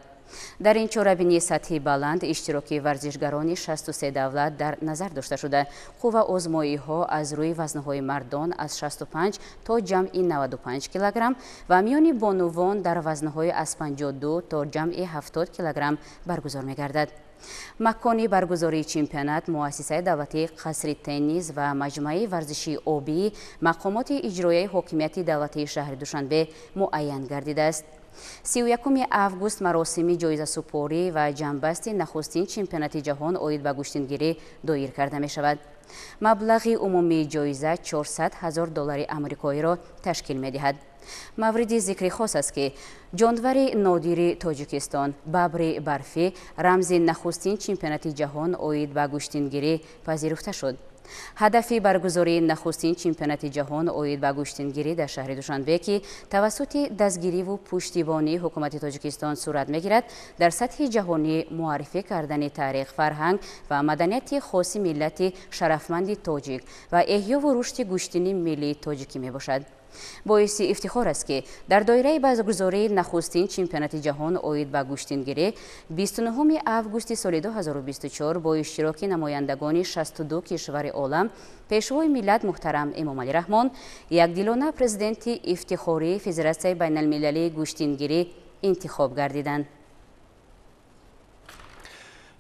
Дар ин чорабинии сатҳи баланд иштироки варзишгарони 63 давлат дар назар дошта шуда, қувваозмоиҳо аз рӯи вазнҳои мардон аз 65 то ҷамъи 95 килограмм ва миёни бонувон дар вазнҳои аз 52 то ҷамъи 70 килограмм баргузор мегардад. Макони баргузории чемпионат муассисаи давлатии қасри теннис ва маҷмӯаи варзишии обии мақомоти иҷроияи ҳокимияти давлатии шаҳри Душанбе муайян гардидааст. 31 август маросими ҷоизасупорӣ ва ҷамъбасти нахустин чемпионати ҷаҳон оид ба гӯштингирӣ доир карда мешавад. Маблағи умумии ҷоиза 400 ҳазор доллари амрикоиро ташкил медиҳад. Мавриди зикри хос аст, ки ҷонвари нодири Тоҷикистон бабри барфӣ рамзи нахустин чемпионати ҷаҳон оид ба гӯштингирӣ пазируфта шуд. Ҳадафи баргузории нахустин чемпионати ҷаҳон оид ба гӯштингирӣ дар шаҳри Душанбе, ки тавассути дастгириву пуштибонии ҳукумати Тоҷикистон сурат мегирад, дар сатҳи ҷаҳонӣ муаррифӣ кардани таърих, фарҳанг ва маданияти хоси миллати шарафманди тоҷик ва эҳёву рушди гӯштини миллии тоҷикӣ мебошад. Боиси ифтихор аст, ки дар доираи баргузории нахустин чемпионати ҷаҳон оид ба гӯштингирӣ 29 августи соли 2024 бо иштироки намояндагони 62 кишвари олам Пешвои миллат муҳтарам Эмомалӣ Раҳмон якдилона президенти ифтихории Федератсияи байналмилалии гӯштингирӣ интихоб гардиданд.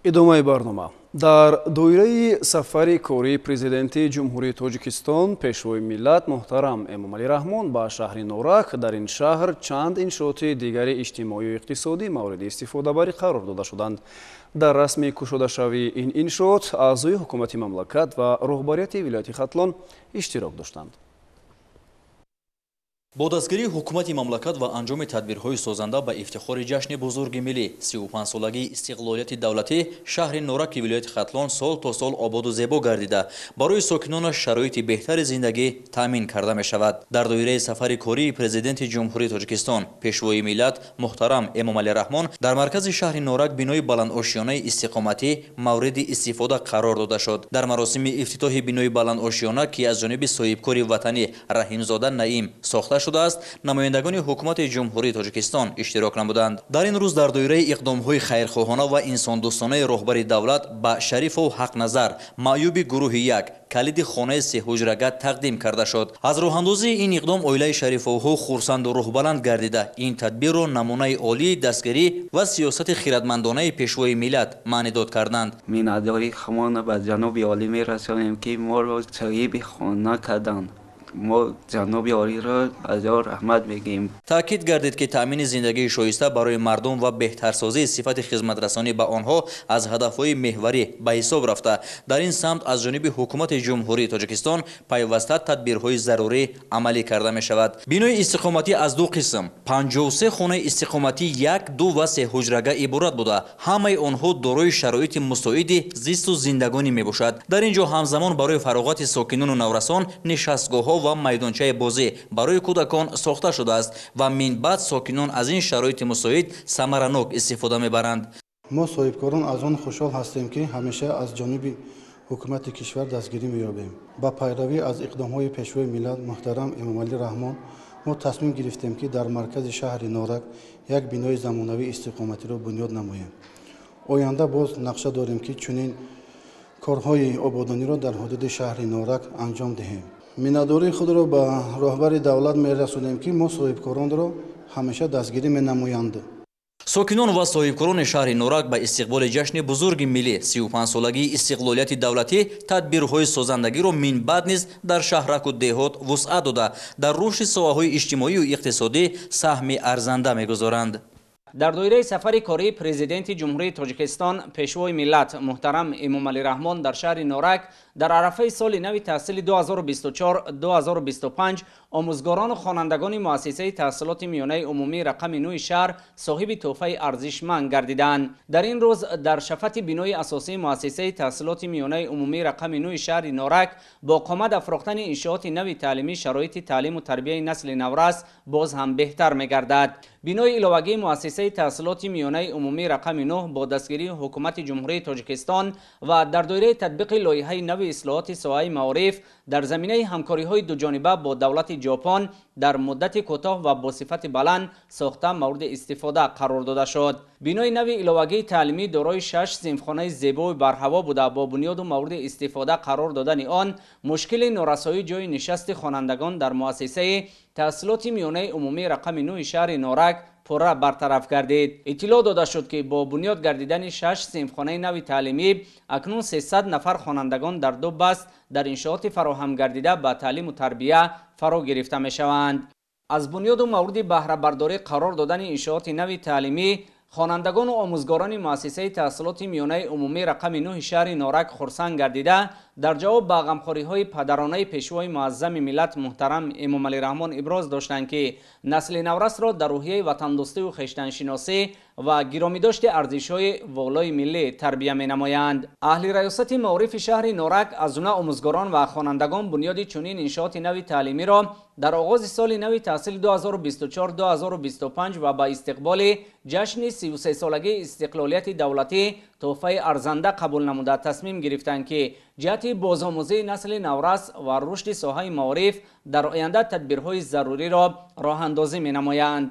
Идомаи барнома. Дар доираи сафари кории президенти Ҷумҳурии Тоҷикистон Пешвои миллат муҳтарам Эмомалӣ Раҳмон ба шаҳри Норак, дар ин шаҳр чанд иншооти дигари иҷтимоию иқтисодӣ мавриди истифодабарӣ қарор дода шуданд. Дар расми кушодашавии ин иншоот аъзои ҳукумати мамлакат ва роҳбарияти вилояти Хатлон иштирок доштанд. Бо дастгирии ҳукумати мамлакат ва анҷоми тадбирҳои созанда ба ифтихори ҷашни бузурги миллӣ 35-солагии истиқлолияти давлатӣ шаҳри Нораки вилояти Хатлон сол то сол ободу зебо гардида, барои сокинонаш шароити беҳтари зиндагӣ таъмин карда мешавад. Дар доираи сафари кории Президенти Ҷумҳурии Тоҷикистон, Пешвои миллат муҳтарам Эмомалӣ Раҳмон дар маркази шаҳри Норак бинои баландошёнаи истиқоматӣ мавриди истифода қарор дода шуд. Дар маросими ифтитоҳи бинои баландошёна, ки аз ҷониби соҳибкори ватанӣ Раҳимзода Наим сохта шудааст, намояндагони ҳукумати Ҷумҳурии Тоҷикистон иштирок намуданд. Дар ин рӯз дар доираи иқдомҳои хайрхоҳона ва инсондӯстонаи роҳбари давлат ба Шарифов Ҳақназар, маъюби гурӯҳи 1, калиди хонаи сеҳуҷрага тақдим карда шуд. Аз роҳандозии ин иқдом оилаи Шарифовҳо хурсанду рӯҳбаланд гардида, ин тадбирро намунаи олии дастгирӣ ва сиёсати хиратмандонаи Пешвои миллат маънидод карданд. Миннатдории худро ба ҷаноби олӣ мерасонем, ки моро соҳиби хона карданд. Мо ҷаноби олиро ҳазор раҳмат мегӯем. Таъкид гардид, ки таъмини зиндагии шоиста барои мардум ва беҳтарсозии сифати хизматрасонӣ ба онҳо аз ҳадафҳои меҳварӣ ба ҳисоб рафта, дар ин самт аз ҷониби ҳукумати Ҷумҳурии Тоҷикистон пайваста тадбирҳои зарурӣ амалӣ карда мешавад. Бинои истиқоматӣ аз ду қисм 53 хонаи истиқоматӣ 1, 2 ва 3 ҳуҷрага иборат буда, ҳамаи онҳо дорои шароити мусоиди зисту зиндагонӣ мебошад. Дар ин ҷо ҳамзамон барои фароғати сокинону наврасон нишастгоҳҳо ва майдончаи бозӣ барои кӯдакон сохта шудааст ва минбаъд сокинон аз ин шароити мусоид самаранок истифода мебаранд. Мо соҳибкорон аз он хушҳол ҳастем, ки ҳамеша аз ҷониби ҳукумати кишвар дастгирӣ меёбем. Ба пайравӣ аз иқдомҳои Пешвои миллат муҳтарам Эмомалӣ Раҳмон мо тасмим гирифтем, ки дар маркази шаҳри Норак як бинои замонавии истиқоматиро бунёд намоем. Оянда боз нақша дорем, ки чунин корҳои ободониро дар ҳудуди шаҳри Норак анҷом диҳем. Миннатдории худро ба роҳбари давлат мерасонем, ки мо соҳибкоронро ҳамеша дастгирӣ менамоянд. Сокинон ва соҳибкорони шаҳри Норак ба истиқболи ҷашни бузурги миллӣ 35-солагии истиқлолияти давлатӣ тадбирҳои созандагиро минбаъд низ дар шаҳраку деҳот вусъат дода, дар рушди соҳаҳои иҷтимоию иқтисодӣ саҳми арзанда мегузоранд. Дар доираи сафари кории Президенти Ҷумҳурии Тоҷикистон, Пешвои миллат муҳтарам Эмомалӣ Раҳмон дар шаҳри Норак дар арафаи соли нави таҳсили 2024-2025 омӯзгорону хонандагони муассисаи таҳсилоти миёнаи умумии рақами 9 шаҳр соҳиби тӯҳфаи арзишманд гардиданд. Дар ин рӯз дар шафати бинои асосии муассисаи таҳсилоти миёнаи умумии рақами 9 шаҳри Норак бо қомат афрохтани иншооти нави таълимӣ шароити таълиму тарбияи насли наврас боз ҳам беҳтар мегардад. Бинои иловагии муассисаи таҳсилоти миёнаи умумии рақами 9 бо дастгирии ҳукумати Ҷумҳурии Тоҷикистон ва дар доираи татбиқи лоиҳаи нави ислоҳоти соҳаи маориф дар заминаи ҳамкориҳои дуҷониба бо давлати Ҷопон дар муддати кӯтоҳ ва бо сифати баланд сохта мавриди истифода қарор дода шуд. Бинои нави иловагии таълимӣ дорои 6 синфхонаи зебою барҳаво буда, бо бунёду мавриди истифода қарор додани он мушкили норасоии ҷойи нишасти хонандагон дар муассисаи таҳсилоти миёнаи умумии рақами 9 шаҳри Норак пурра бартараф гардид. Иттилоъ дода шуд, ки бо бунёд гардидани 6 синфхонаи нави таълимӣ акнун 300 нафар хонандагон дар ду баст дар иншооти фароҳам гардида ба таълиму тарбия фаро гирифта мешаванд. Аз бунёду мавриди баҳрабардорӣ қарор додани иншооти нави таълимӣ хонандагону омӯзгорони муассисаи таҳсилоти миёнаи умумии рақами 9 шаҳри Норак хурсанд гардида, дар ҷавоб ба ғамхориҳои падаронаи Пешвои муаззами миллат муҳтарам Эмомалӣ Раҳмон иброз доштанд, ки насли наврасро дар рӯҳияи ватандӯстиву хештаншиносӣ ва гиромидошти арзишҳои волои миллӣ тарбия менамоянд. Аҳли раёсати маорифи шаҳри Норак аз ҷумла омӯзгорон ва хонандагон бунёди чунин иншооти нави таълимиро дар оғози соли нави таҳсили 2024-2025 ва ба истиқболи ҷашни 33-солагии истиқлолияти давлатӣ тӯҳфаи арзанда қабул намуда тасмим гирифтанд, ки ҷиҳати бозомӯзии насли наврас ва рушди соҳаи маориф дар оянда тадбирҳои заруриро роҳандозӣ менамоянд.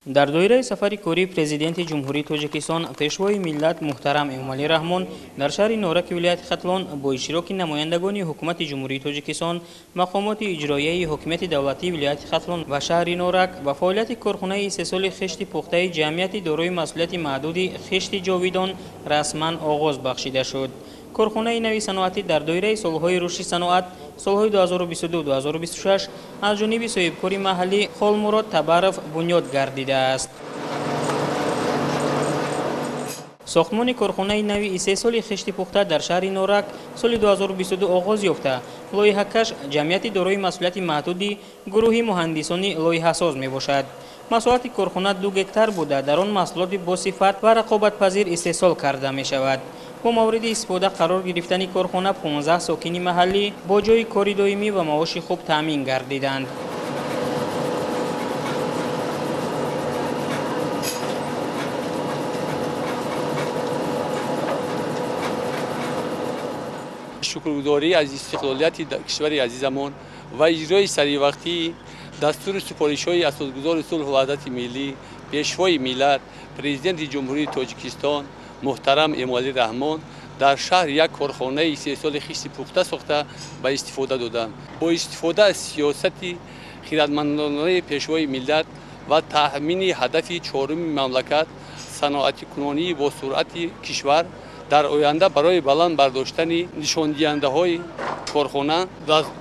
Дар доираи сафари кории Президенти Ҷумҳурии Тоҷикистон, Пешвои миллат муҳтарам Эмомалӣ Раҳмон дар шаҳри Нораки вилояти Хатлон бо иштироки намояндагони ҳукумати Ҷумҳурии Тоҷикистон, мақомоти иҷроияи ҳокимияти давлатии вилояти Хатлон ва шаҳри Норак ба фаъолияти корхонаи истеҳсоли хишти пухтаи ҷамъияти дорои масъулияти маҳдуди хишти ҷовидон расман оғоз бахшида шуд. Корхонаи нави саноатӣ дар доираи солҳои рушди саноат солҳои 2022-2026 аз ҷониби соҳибкори маҳаллӣ Холмурод Табаров бунёд гардидааст. Сохтмони корхонаи нави истеҳсоли хишти пухта дар шаҳри Норак соли 2022 оғоз ёфта, лоиҳакаш ҷамъияти дорои масъулияти маҳдуди гурӯҳи муҳандисони лоиҳасоз мебошад. Масоҳати корхона 2 гектар буда, дар он маҳсулоти босифат ва рақобатпазир истеҳсол карда мешавад. Бо мавриди истифода қарор гирифтани корхона 15 сокини маҳаллӣ бо ҷойи кори доимӣ ва маоши хуб таъмин гардиданд. Шукргузорӣ аз истиқлолияти кишвари азизамон ва иҷрои саривақтии дастуру супоришҳои асосгузори сулҳу ваҳдати миллӣ, пешвои миллат, президенти Ҷумҳурии Тоҷикистон муҳтарам Эмомалӣ Раҳмон дар шаҳр як корхонаи истеҳсоли хишти пухта сохта ба истифода доданд. Бо истифода аз сиёсати хиратмандонаи пешвои миллат ва таъмини ҳадафи чоруми мамлакат, саноатикунонии бо суръати кишвар дар оянда барои баланд бардоштани нишондиҳандаҳои корхона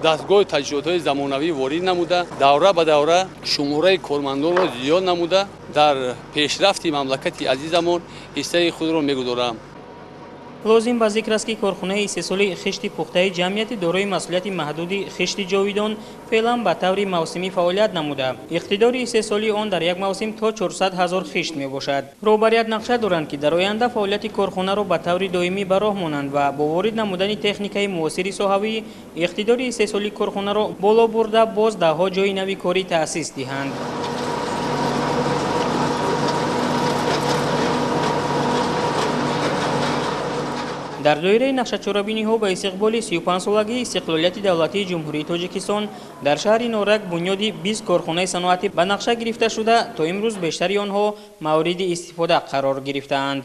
дастгоҳу таҷҳизотҳои замонавӣ ворид намуда, давра ба давра шумораи кормандонро зиёд намуда, дар пешрафти мамлакати азизамон ҳиссаи худро мегузорам. Лозим ба зикр аст, ки корхонаи истеҳсоли хишти пухтаи ҷамъияти дорои масъулияти маҳдуди хишти ҷовидон феълан ба таври мавсимӣ фаъолият намуда. Иқтидори истеҳсолии он дар як мавсим то 400 ҳазор хишт мебошад. Роҳбарият нақша доранд, ки дар оянда фаъолияти корхонаро ба таври доимӣ ба роҳ монанд ва бо ворид намудани техникаи муосири соҳавӣ иқтидори истеҳсолии корхонаро боло бурда, боз даҳҳо ҷойи нави корӣ таъсис диҳанд. Дар доираи нақшачорабиниҳо ба истиқболи 35-солагии истиқлолияти давлатии Ҷумҳурии Тоҷикистон дар шаҳри Норак бунёди 20 корхонаи саноатӣ ба нақша гирифта шуда, то имрӯз бештари онҳо мавриди истифода қарор гирифтаанд.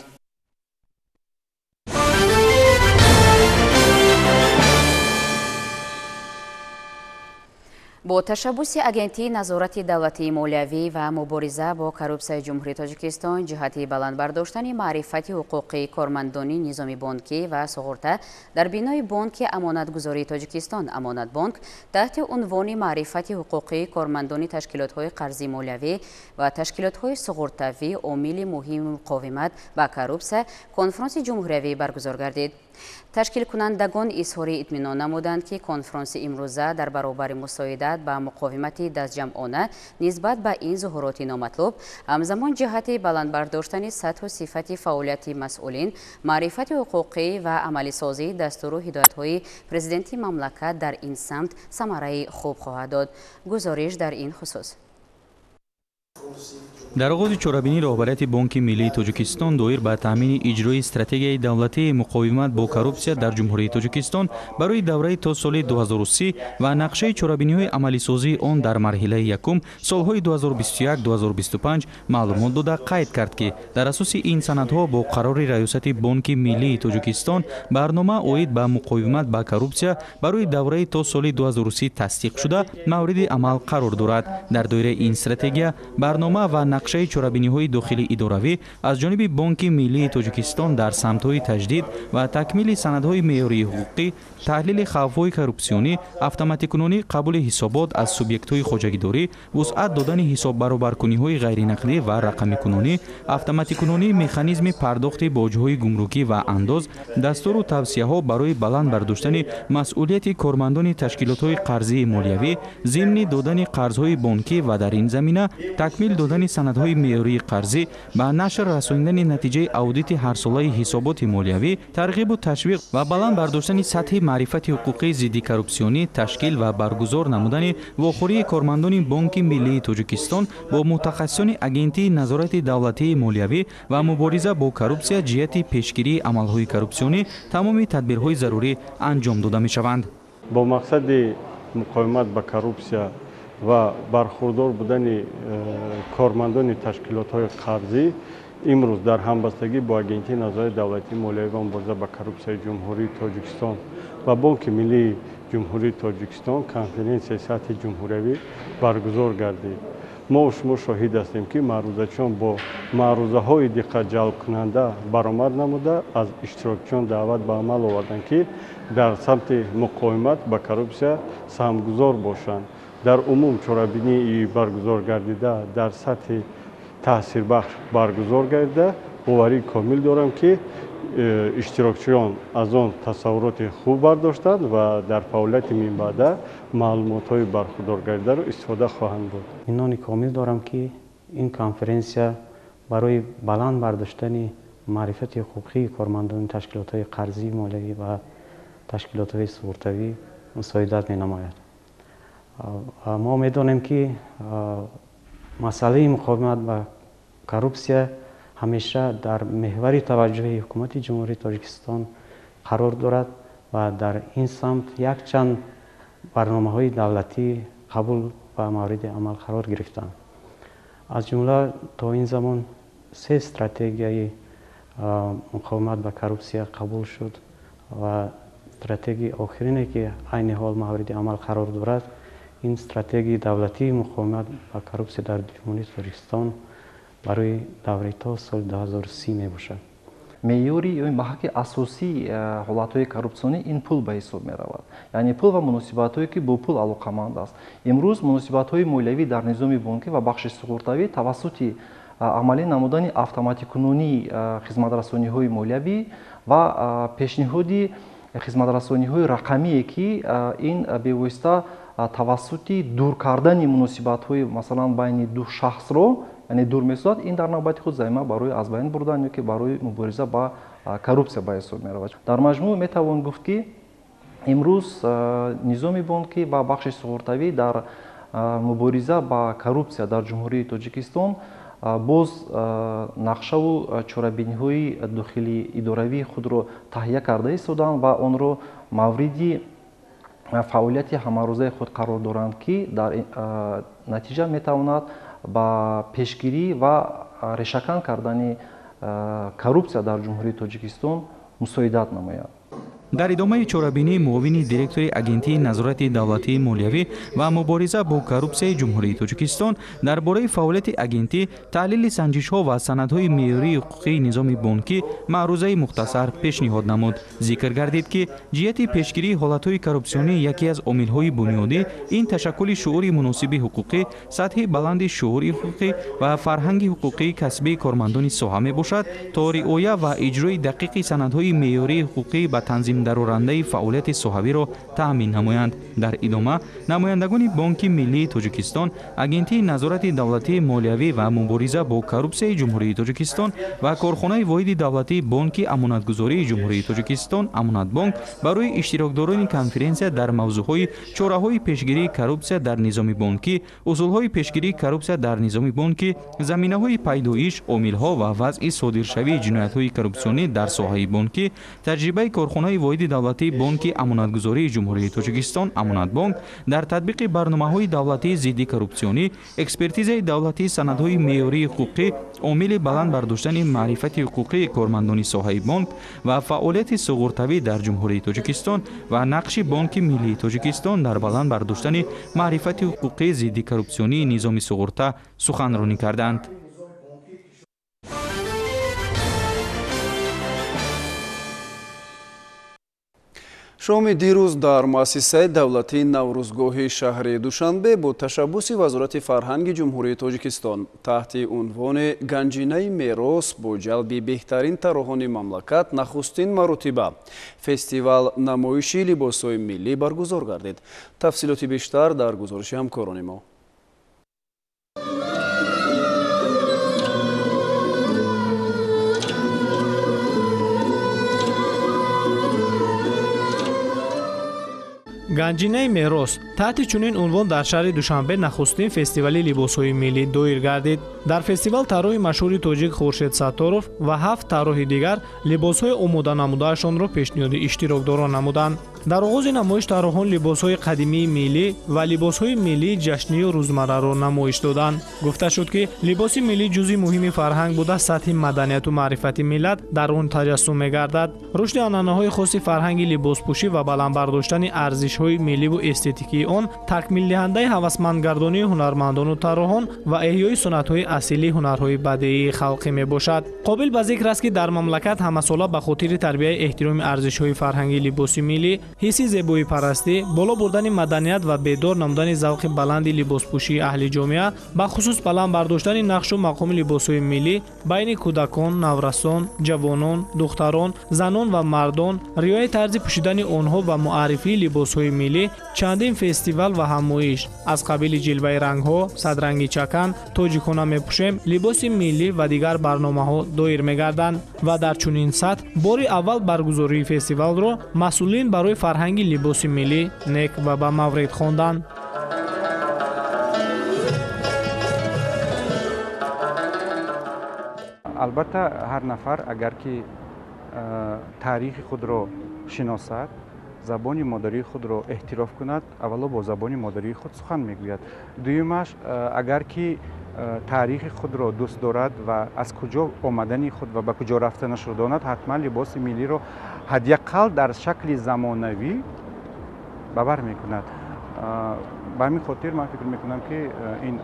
Бо ташаббуси Агентии назорати давлатии молиявӣ ва мубориза бо коррупсияи Ҷумҳурии Тоҷикистон ҷиҳати баланд бардоштани маърифати ҳуқуқии кормандони низоми бонкӣ ва суғурта дар бинои Бонки Амонатгузории Тоҷикистон Амонатбонк таҳти унвони маърифати ҳуқуқии кормандони ташкилотҳои қарзии молиявӣ ва ташкилотҳои суғуртавӣ омили муҳими муқовимат ба коррупсия конфронси ҷумҳуриявӣ баргузор гардид. Ташкилкунандагон изҳори итминон намуданд, ки конфронси имрӯза дар баробари мусоидат ба муқовимати дастҷамъона нисбат ба ин зуҳуроти номатлуб, ҳамзамон ҷиҳати баланд бардоштани сатҳу сифати фаъолияти масъулин, маърифати ҳуқуқӣ ва амалисозии дастуру ҳидоятҳои президенти мамлакат дар ин самт самараи хуб хоҳад дод. Гузориш дар ин хусус. Дар оғози чорабинӣ роҳбарияти Бонки Миллии Тоҷикистон доир ба таъмини иҷрои стратегияи давлатии муқовимат бо коррупсия дар Ҷумҳурии Тоҷикистон барои давраи то соли 2030 ва нақшаи чорабиниҳои амалисозии он дар марҳилаи якум солҳои 2021-2025 маълумот дода қайд кард, ки дар асоси ин санадҳо бо қарори Раёсати Бонки Миллии Тоҷикистон барнома оид ба муқовимат ба коррупсия барои давраи то соли 2030 тасдиқ шуда мавриди амал қарор дорад. Дар доираи ин стратегия барнома ва нақшаи чорабиниҳои дохили идоравӣ аз ҷониби Бонки Миллии Тоҷикистон дар самтҳои таҷдид ва такмили санадҳои меъёрии ҳуқуқӣ, таҳлили хавфҳои коррупсионӣ, автоматикунонии қабули ҳисобот аз субъектҳои хоҷагидорӣ, вусъат додани ҳисоббаробаркуниҳои ғайринақдӣ ва рақамикунонӣ, автоматикунонии механизми пардохти боҷҳои гумрукӣ ва андоз, дастуру тавсияҳо барои баланд бардоштани масъулияти кормандони ташкилотҳои қарзии молиявӣ зимни додани қарзҳои бонкӣ ва дар ин замина такмил додани санадҳои меъёрии қарзӣ, ба нашр расонидани натиҷаи аудити ҳарсолаи ҳисоботи молиявӣ, тарғибу ташвиқ ва баланд бардоштани сатҳи маърифати ҳуқуқии зидди коррупсионӣ, ташкил ва баргузор намудани вохӯрии кормандони Бонки Миллии Тоҷикистон бо мутахассисони Агентии назорати давлатии молиявӣ ва мубориза бо коррупсия ҷиҳати пешгирии амалҳои коррупсионӣ тамоми тадбирҳои зарурӣ анҷом дода мешаванд. Бо мақсади муқовимат ба коррупсия ва бархурдор будани кормандони ташкилотҳои қарзӣ имрӯз дар ҳамбастагӣ бо Агентии назорати давлатии молиявӣ ва мубориза ба коррупсияи Ҷумҳурии Тоҷикистон ва Бонки Миллии Ҷумҳурии Тоҷикистон конференсияи сатҳи ҷумҳуриявӣ баргузор гардид. Мо шумо шоҳид ҳастем, ки маърузачиён бо маърузаҳои диққатҷалбкунанда баромад намуда, аз иштирокчиён даъват ба амал оварданд, ки дар самти муқовимат ба коррупсия саҳмгузор бошанд. Дар умум чорабинии баргузор гардида дар сатҳи таъсирбахш баргузор гардида, Боварии комил дорам, ки иштирокчиён аз он тасаввуроти хуб бардоштанд ва дар фаъолияти минбаъда маълумотҳои бархурдор гардидаро истифода хоҳанд бурд. Итминони комил дорам, ки ин конференсия барои баланд бардоштани маърифати ҳуқуқии кормандони ташкилотҳои қарзии молиявӣ ва ташкилотҳои суғуртавӣ мусоидат менамояд. Мо медонем, ки масъалаи муқовимат ба коррупсия ҳамеша дар меҳвари таваҷҷӯҳи ҳукумати Ҷумҳурии Тоҷикистон қарор дорад ва дар ин самт якчанд барномаҳои давлатӣ қабул ва мавриди амал қарор гирифтанд. Аз ҷумла то ин замон 3 стратегияи муқовимат ба коррупсия қабул шуд ва стратегияи охирине, ки айни ҳол мавриди амал қарор дорад, ин стратегияи давлатии муқовимат ба коррупсия дар Ҷумҳурии Тоҷикистон барои давраи то соли 2030 мебошад. Меъёри ё маҳаки асосии ҳолатҳои коррупсионӣ ин пул ба ҳисоб меравад, яъне пул ва муносибатҳое, ки бо пул алоқаманд аст. Имрӯз муносибатҳои молиявӣ дар низоми бонкӣ ва бахши суғуртавӣ тавассути амалӣ намудани автоматикунонии хизматрасониҳои молиявӣ ва пешниҳоди хизматрасониҳои рақамие, ки ин бевосита тавассути дур кардани муносибатҳои масалан байни ду шахсро, яъне дур месозад, ин дар навбати худ замима барои аз байн бурдан ё ки барои мубориза ба коррупсия ба ҳисоб меравад. Дар маҷмӯъ метавон гуфт, ки имрӯз низоми бонкӣ ва бахши суғуртавӣ дар мубориза ба коррупсия дар Ҷумҳурии Тоҷикистон боз нақшаву чорабиниҳои дохилии идоравии худро таҳия карда истоданд ва онро мавриди фаъолияти ҳамарӯзаи худ қарор доранд, ки дар натиҷа метавонад ба пешгирӣ ва решакан кардани коррупсия дар Ҷумҳурии Тоҷикистон мусоидат намояд. Дар идомаи чорабинӣ муовини директори Агентии назорати давлатии молиявӣ ва мубориза бо коррупсияи Ҷумҳурии Тоҷикистон дар бораи фаъолияти агентӣ, таҳлили санҷишҳо ва санадҳои меъёрии ҳуқуқии низоми бонкӣ маърузаи мухтасар пешниҳод намуд. Зикр гардид, ки ҷиҳати пешгирии ҳолатҳои коррупсионӣ яке аз омилҳои бунёдӣ ин ташаккули шуури муносиби ҳуқуқӣ, сатҳи баланди шуури ҳуқуқӣ ва фарҳанги ҳуқуқии касбии кормандони соҳа мебошад, то риоя ва иҷрои дақиқи санадҳои меъёрии ҳуқуқӣ ба танзим дарорандаи фаъолияти соҳавиро таъмин намоянд. Дар идома намояндагони Бонки Миллии Тоҷикистон, Агентии назорати давлатии молиявӣ ва мубориза бо коррупсияи Ҷумҳурии Тоҷикистон ва корхонаи воҳиди давлатии Бонки Амонатгузории Ҷумҳурии Тоҷикистон Амонатбонк барои иштирокдорони конференсия дар мавзӯъҳои чораҳои пешгирии коррупсия дар низоми бонкӣ, усулҳои пешгирии коррупсия дар низоми бонкӣ, заминаҳои пайдоиш, омилҳо ва вазъи содиршавии ҷиноятҳои коррупсионӣ дар соҳаи бонкӣ, таҷрибаи корхонаи воҳиди давлатии Бонки Амонатгузории Ҷумҳурии Тоҷикистон Амонатбонк дар татбиқи барномаҳои давлатии зидди коррупсионӣ, экспертизаи давлатии санадҳои меъёрии ҳуқуқӣ, омили баланд бардоштани маърифати ҳуқуқии кормандони соҳаи бонк ва фаъолияти суғуртавӣ дар Ҷумҳурии Тоҷикистон ва нақши Бонки Миллии Тоҷикистон дар баланд бардоштани маърифати ҳуқуқии зидди коррупсионии низоми суғурта суханронӣ карданд. Шоми дирӯз дар муассисаи давлатии Наврӯзгоҳи шаҳри Душанбе бо ташаббуси Вазорати фарҳанги Ҷумҳурии Тоҷикистон таҳти унвони Ганҷинаи мерос бо ҷалби беҳтарин тарроҳони мамлакат нахустин маротиба фестивал намоиши либосҳои миллӣ баргузор гардид. Тафсилоти бештар дар гузориши ҳамкорони мо. Ганҷинаи мерос таҳти чунин унвон дар шаҳри Душанбе нахустин фестивали либосҳои миллӣ доир гардид. Дар фестивал тарроҳи машҳури тоҷик Хуршед Сатторов ва 7 тарроҳи дигар либосҳои омода намудаашонро пешниҳоди иштирокдорон намуданд. Дар оғози намоиш тарроҳон либосҳои қадимии миллӣ ва либосҳои миллии ҷашнию рӯзмарраро намоиш доданд. Гуфта шуд, ки либоси миллӣ ҷузъи муҳими фарҳанг буда, сатҳи маданияту маърифати миллат дар он таҷассум мегардад. Рушди анъанаҳои хоси фарҳанги либоспӯшӣ ва баланд бардоштани арзишҳои арзишҳои милливу эстетикии он такмилдиҳандаи ҳавасмандгардонии ҳунармандону тарроҳон ва эҳёи суннатҳои асилии ҳунарҳои бадеии халқӣ мебошад. Қобил ба зикр аст, ки дар мамлакат ҳамасола ба хотири тарбияи эҳтироми арзишҳои фарҳанги либоси миллӣ, ҳисси зебоипарастӣ, боло бурдани маданият ва бедор намудани завқи баланди либоспӯшии аҳли ҷомеа, бахусус баланд бардоштани нақшу мақоми либосҳои миллӣ байни кӯдакон, наврасон, ҷавонон, духтарон, занон ва мардон, риояи тарзи пӯшидани онҳо ва муаррифии либосҳои миллӣ чандин фестивал ва ҳамоиш аз қабили ҷилваи рангҳо, садранги чакан, тоҷикона мепӯшем, либоси миллӣ ва дигар барномаҳо доир мегарданд ва дар чунин сатҳ бори аввал баргузории фестивалро масъулин барои фарҳанги либоси миллӣ нек ва ба маврид хонданд. Албатта, ҳар нафар агар ки таърихи худро шиносад, забони модарии худро эҳтироф кунад, аввало бо забони модарии худ сухан мегӯяд. Дуюмаш, агар ки таърихи худро дӯст дорад ва аз куҷо омадани худ ва ба куҷо рафтанашро донад, ҳатман либоси миллиро ҳадди ақал дар шакли замонавӣ ба бар мекунад. Ба ҳамин хотир ман фикр мекунам, ки ин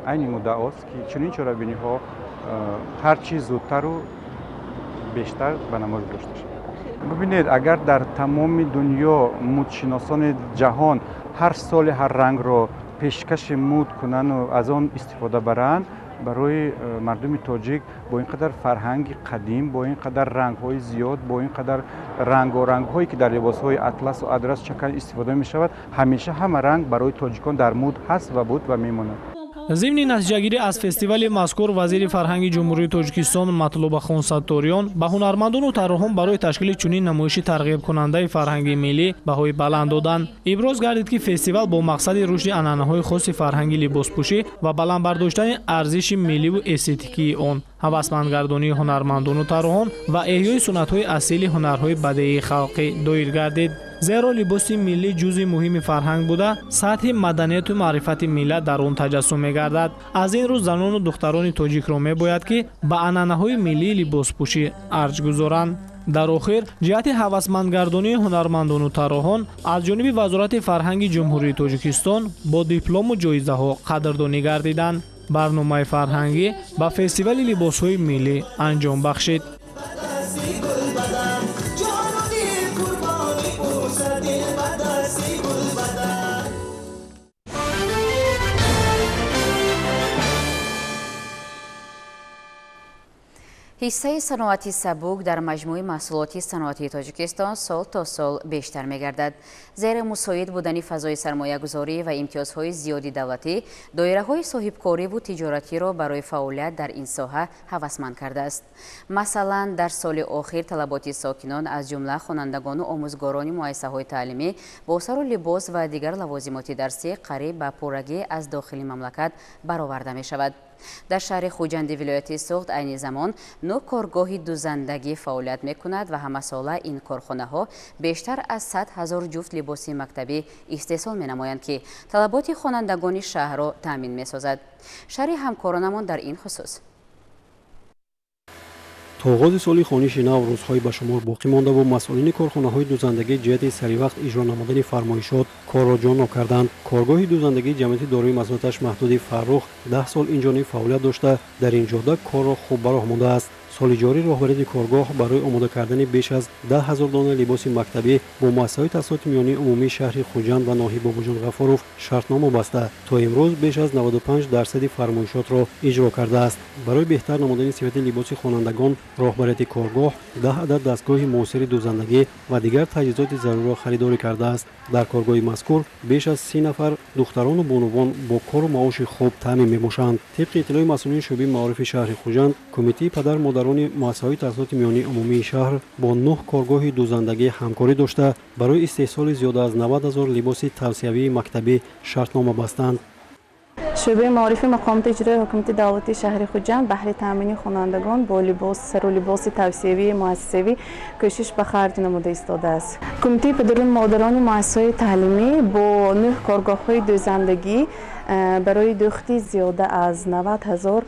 айни муддаост, ки чунин чорабиниҳо ҳар чиз зудтару бештар ба намоиш гузошта шавад. Бибинед, агар дар тамоми дунё мудшиносони ҷаҳон ҳар соли ҳар рангро пешкаши муд кунану аз он истифода баранд, барои мардуми тоҷик бо ин қадар фарҳанги қадим, бо ин қадар рангҳои зиёд, бо ин қадар рангорангҳое, ки дар либосҳои атласу адрас, чакан истифода мешавад, ҳамеша ҳама ранг барои тоҷикон дар муд ҳаст ва буд ва мемонад. Зимни натиҷагирӣ аз фестивали мазкур вазири фарҳанги Ҷумҳурии Тоҷикистон Матлубахон Сатториён ба ҳунармандону тарроҳон барои ташкили чунин намоиши тарғибкунандаи фарҳанги миллӣ баҳои баланд доданд. Иброз гардид, ки фестивал бо мақсади рушди анъанаҳои хоси фарҳанги либоспӯшӣ ва баланд бардоштани арзиши милливу эстетикии он, ҳавасмандгардонии ҳунармандону тарроҳон ва эҳёи суннатҳои асили ҳунарҳои бадеии халқӣ доир гардид. Зеро либоси миллӣ ҷузъи муҳими фарҳанг буда, сатҳи маданияту маърифати миллат дар он таҷассум мегардад. Аз ин рӯз занону духтарони тоҷикро мебояд, ки ба анъанаҳои миллии либоспӯшӣ арҷ гузоранд. Дар охир, ҷиҳати ҳавасмандгардонии ҳунармандону тарроҳон аз ҷониби Вазорати фарҳанги Ҷумҳурии Тоҷикистон бо диплому ҷоизаҳо қадрдонӣ гардиданд. Барномаи фарҳангӣ ба фестивали либосҳои миллӣ анҷом бахшид. Ҳиссаи саноати сабук дар маҷмӯи маҳсулоти саноатии Тоҷикистон сол то сол бештар мегардад. Зеро мусоид будани фазои сармоягузорӣ ва имтиёзҳои зиёди давлатӣ доираҳои соҳибкориву тиҷоратиро барои фаъолият дар ин соҳа ҳавасманд кардааст. Масалан, дар соли охир талаботи сокинон, аз ҷумла хонандагону омӯзгорони муассисаҳои таълимӣ бо сару либос ва дигар лавозимоти дарсӣ қариб ба пуррагӣ аз дохили мамлакат бароварда мешавад. Дар шаҳри Хуҷанди вилояти Суғд айни замон 9 коргоҳи дузандагӣ фаъолият мекунад ва ҳамасола ин корхонаҳо бештар аз 100 000 ҷуфт либоси мактабӣ истеҳсол менамоянд, ки талаботи хонандагони шаҳрро таъмин месозад. Шарҳи ҳамкоронамон дар ин хусус. То оғози соли хониши нав рӯзҳои ба шумор боқӣ мондаву масъулини корхонаҳои дузандагӣ ҷиҳати саривақт иҷро намудани фармоишот корро ҷоннок карданд. Коргоҳи дузандагии ҷамъияти дорои масъулияташ маҳдуди Фаррух 10 сол инҷониб фаъолият дошта, дар ин ҷода корро хуб ба роҳ мондааст. Соли ҷорӣ роҳбарияти коргоҳ барои омода кардани беш аз 10 000 дона либоси мактабӣ бо муассисаҳои таҳсилоти миёнии умумии шаҳри Хуҷанд ва ноҳияи Бобоҷон Ғафуров шартнома баста, то имрӯз беш аз 95% фармоишотро иҷро кардааст. Барои беҳтар намудани сифати либоси хонандагон роҳбарияти коргоҳ 10 адад дастгоҳи муосири дузандагӣ ва дигар таҷҳизоти зарурро харидорӣ кардааст. Дар коргоҳи мазкур беш аз 30 нафар духтарону бонувон бо кору маоши хуб таъмин мебошанд. Тибқи иттилои масъулини шӯъбаи маорифи шаҳри Хуҷанд, кумитаи падар модарони муассисаҳои таҳсилоти миёнии умумии шаҳр бо 9 коргоҳи дузандагӣ ҳамкорӣ дошта, барои истеҳсоли зиёда аз 90 000 либоси тавсиявии мактабӣ шартнома бастанд. Шӯъбаи маорифи мақомоти иҷроии ҳукумати давлатии шаҳри Хуҷанд баҳри таъмини хонандагон бо либос, сару либоси тавсиявии муассисавӣ кӯшиш ба харҷ намуда истодааст. Кумитаи падару модарони муассисаҳои таълимӣ бо 9 коргоҳҳои дӯзандагӣ Барои дӯхти зиёда аз 90 ҳазор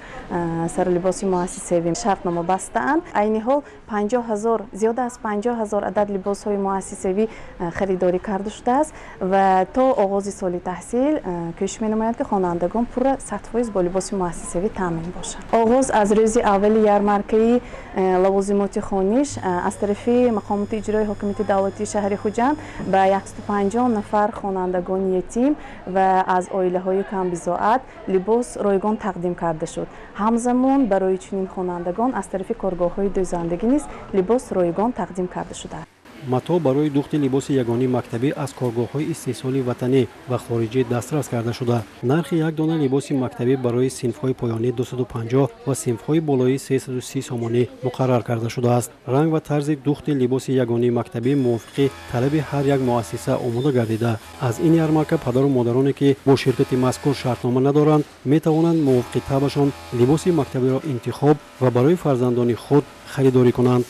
сарулибоси муассисавӣ шартнома бастаанд. Айни ҳол 50 000, зиёда аз 50 000 адад либосҳои муассисавӣ харидорӣ карда шудааст ва то оғози соли таҳсил кӯшиш менамояд, ки хонандагон пурра 100% бо либоси муассисавӣ таъмин бошанд. Оғоз аз рӯзи аввали ярмаркаи лавозимоти хониш аз тарафи мақомоти иҷрои ҳокимияти давлатии шаҳри Хуҷанд ба 150 нафар хонандагони ятим ва аз оилаҳои камбизоат либос ройгон тақдим карда шуд. Ҳамзамон барои чунин хонандагон аз тарафи коргоҳҳои дӯзандагӣ низ либос ройгон тақдим карда шудааст. Матоъ барои духти либоси ягонии мактабӣ аз коргоҳҳои истеҳсоли ватанӣ ва хориҷӣ дастрас карда шуда, нархи як дона либоси мактабӣ барои синфҳои поёнӣ 250 ва синфҳои болоӣ 330 сомонӣ муқаррар карда шудааст. Ранг ва тарзи духти либоси ягонии мактабӣ мувофиқи талаби ҳар як муассиса омода гардида, аз ин ярмарка падару модароне, ки бо ширкати мазкур шартнома надоранд, метавонанд мувофиқи табъашон либоси мактабиро интихоб ва барои фарзандони худ харидорӣ кунанд.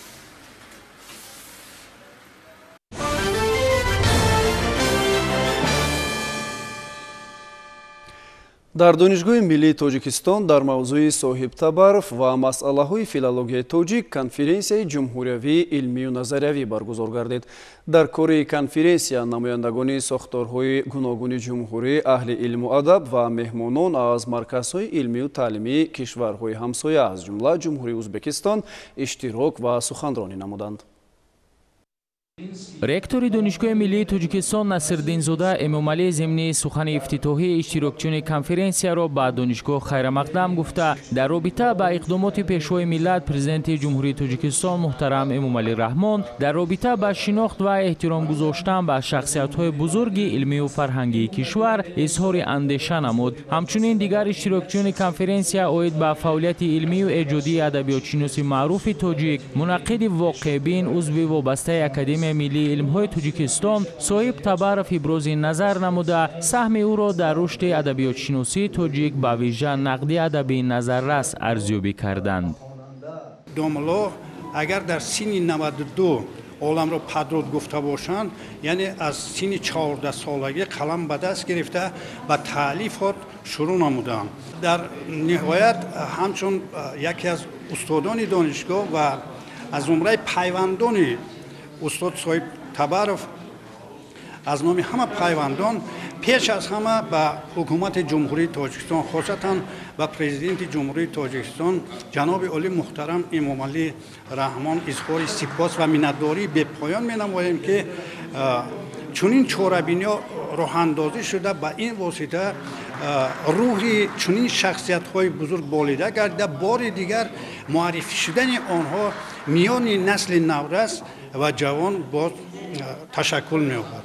Дар Донишгоҳи миллии Тоҷикистон дар мавзӯи Соҳиб Табаров ва масъалаҳои филологияи тоҷик конференсияи ҷумҳуриявии илмию назариявӣ баргузор гардид. Дар кори конференсия намояндагони сохторҳои гуногуни ҷумҳурӣ, аҳли илму адаб ва меҳмонон аз марказҳои илмию таълимии кишварҳои ҳамсоя, аз ҷумла Ҷумҳурии Ӯзбекистон, иштирок ва суханронӣ намуданд. Ректори Донишгоҳи миллии Тоҷикистон Насирддинзода Эмомалӣ зимни сухани ифтитоҳӣ иштирокчиёни конференсияро ба донишгоҳ хайрамақдам гуфта, дар робита ба иқдомоти Пешвои миллат, Президенти Ҷумҳурии Тоҷикистон муҳтарам Эмомалӣ Раҳмон дар робита ба шинохт ва эҳтиром гузоштан ба шахсиятҳои бузурги илмию фарҳангии кишвар изҳори андеша намуд. Ҳамчунин дигар иштирокчиёни конференсия оид ба фаъолияти илмию эҷодии адабиётшиноси маъруфи тоҷик, мунаққиди воқеъбин, узви вобастаи Академияи миллии илмҳои Тоҷикистон Соҳиб Табаров ибрози назар намуда, саҳми ӯро дар рушди адабиётшиносии тоҷик, ба вижа нақди адабии назаррас арзёбӣ карданд. Домулло агар дар синни 92 оламро падруд гуфта бошанд, яъне аз синни 14-солагӣ қалам ба даст гирифта, ба таълифот шурӯъ намуданд. Дар ниҳоят, ҳамчун яке аз устодони донишгоҳ ва аз зумраи пайвандони устод Соҳиб Табаров, аз номи ҳама пайвандон пеш аз ҳама ба ҳукумати Ҷумҳурии Тоҷикистон, хосатан ба Президенти Ҷумҳурии Тоҷикистон ҷаноби олӣ муҳтарам Эмомалӣ Раҳмон изҳори сипос ва миннатдории бепоён менамоем, ки чунин чорабиниҳо роҳандозӣ шуда, ба ин восита рӯҳи чунин шахсиятҳои бузург болида гардида, бори дигар муаррифӣ шудани онҳо миёни насли наврас ва ҷавон боз ташаккул меёбад.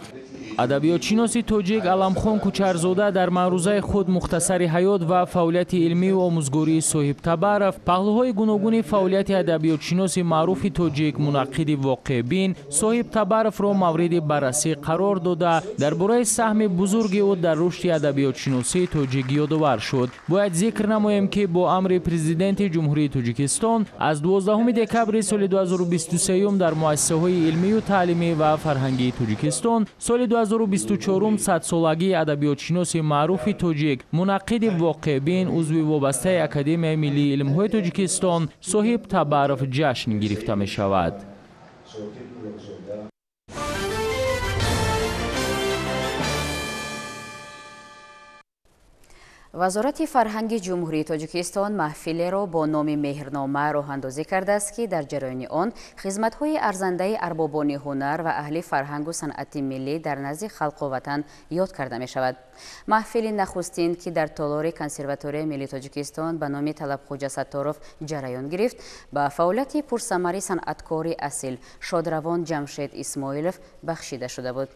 Адабиётшиноси тоҷик Аламхон Кучарзода дар маърузаи худ мухтасари ҳаёт ва фаъолияти илмию омӯзгории Соҳиб Табаров, паҳлӯҳои гуногуни фаъолияти адабиётшиноси маъруфи тоҷик, мунаққиди воқеъбин Соҳиб Табаровро мавриди баррасӣ қарор дода, дар бораи саҳми бузурги ӯ дар рушди адабиётшиносии тоҷик ёдовар шуд. Бояд зикр намоем, ки бо амри Президенти Ҷумҳурии Тоҷикистон аз 12 декабри соли 2023 дар муассисаҳои илмию таълимӣ ва фарҳангии Тоҷикистон соли 2024 садсолагии адабиётшиноси маъруфи тоҷик, мунаққиди воқеъбин, узви вобастаи Академияи миллии илмҳои Тоҷикистон Соҳиб Табаров ҷашн гирифта мешавад. Вазорати фарҳанги Ҷумҳурии Тоҷикистон маҳфилеро бо номи Меҳрнома роҳандозӣ кардааст, ки дар ҷараёни он хизматҳои арзандаи арбобони ҳунар ва аҳли фарҳангу санъати миллӣ дар назди халқу ватан ёд карда мешавад. Маҳфили нахустин, ки дар толори Консерваторияи миллии Тоҷикистон ба номи Талабхоҷа Сатторов ҷараён гирифт, ба фаъолияти пурсамари санъаткори асил шодравон Ҷамшед Исмоилов бахшида шуда буд.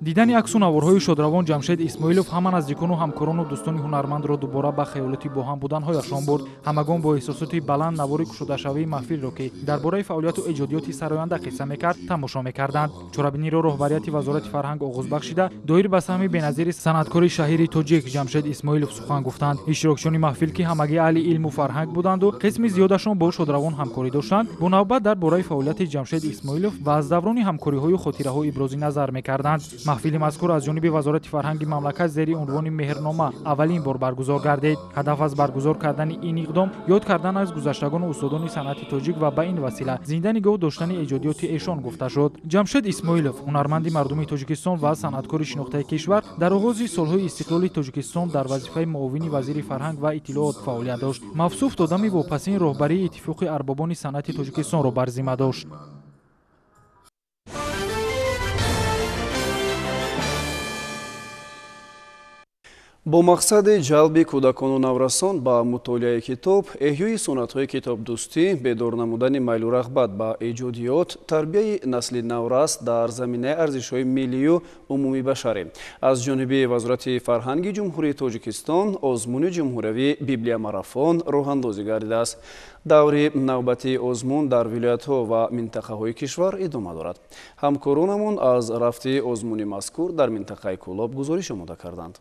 Дидани аксу наворҳои шодравон Ҷамшед Исмоилов ҳама наздикону ҳамкорону дӯстони ҳунармандро дубора ба хаёлоти бо ҳам буданҳояшон бурд. Ҳамагон бо эҳсосоти баланд навори кушодашавии маҳфилро, ки дар бораи фаъолияту эҷодиёти сароянда қисса мекард, тамошо мекарданд. Чорабиниро роҳбарияти Вазорати фарҳанг оғоз бахшида, доир ба саҳми беназири санъаткори шаҳири тоҷик Ҷамшед Исмоилов сухан гуфтанд. Иштирокчиёни маҳфил, ки ҳамагӣ аҳли илму фарҳанг буданду қисми зиёдашон бо шодравон ҳамкорӣ доштанд, бо навбат дар бораи фаъолияти Ҷамшед Исмоилов ва аз даврони ҳамкориҳою хотираҳо ибрози назар мекарданд. Маҳфили мазкур аз ҷониби Вазорати фарҳанги мамлакат зери унвони Меҳрнома аввалин бор баргузор гардид. Ҳадаф аз баргузор кардани ин иқдом ёд кардан аз гузаштагону устодони санъати тоҷик ва ба ин васила зинда нигоҳ доштани эҷодиёти эшон гуфта шуд. Ҷамшед Исмоилов, ҳунарманди мардуми Тоҷикистон ва санъаткори шинохтаи кишвар, дар оғози солҳои истиқлоли Тоҷикистон дар вазифаи муовини вазири фарҳанг ва иттилоот фаъолият дошт. Мавсуф то дами вопасин роҳбарии Иттифоқи арбобони санъати Тоҷикистонро бар зимма дошт. Бо мақсади ҷалби кӯдакону наврасон ба мутолиаи китоб, эҳёи суннатҳои китобдӯстӣ, бедор намудани майлу рағбат ба эҷодиёт, тарбияи насли наврас дар заминаи арзишҳои миллию умумибашарӣ аз ҷониби Вазорати фарҳанги Ҷумҳурии Тоҷикистон озмуни ҷумҳуриявии библиомарафон роҳандозӣ гардидааст. Даври навбатии озмун дар вилоятҳо ва минтақаҳои кишвар идома дорад. Ҳамкоронамон аз рафти озмуни мазкур дар минтақаи Кӯлоб гузориш омода карданд.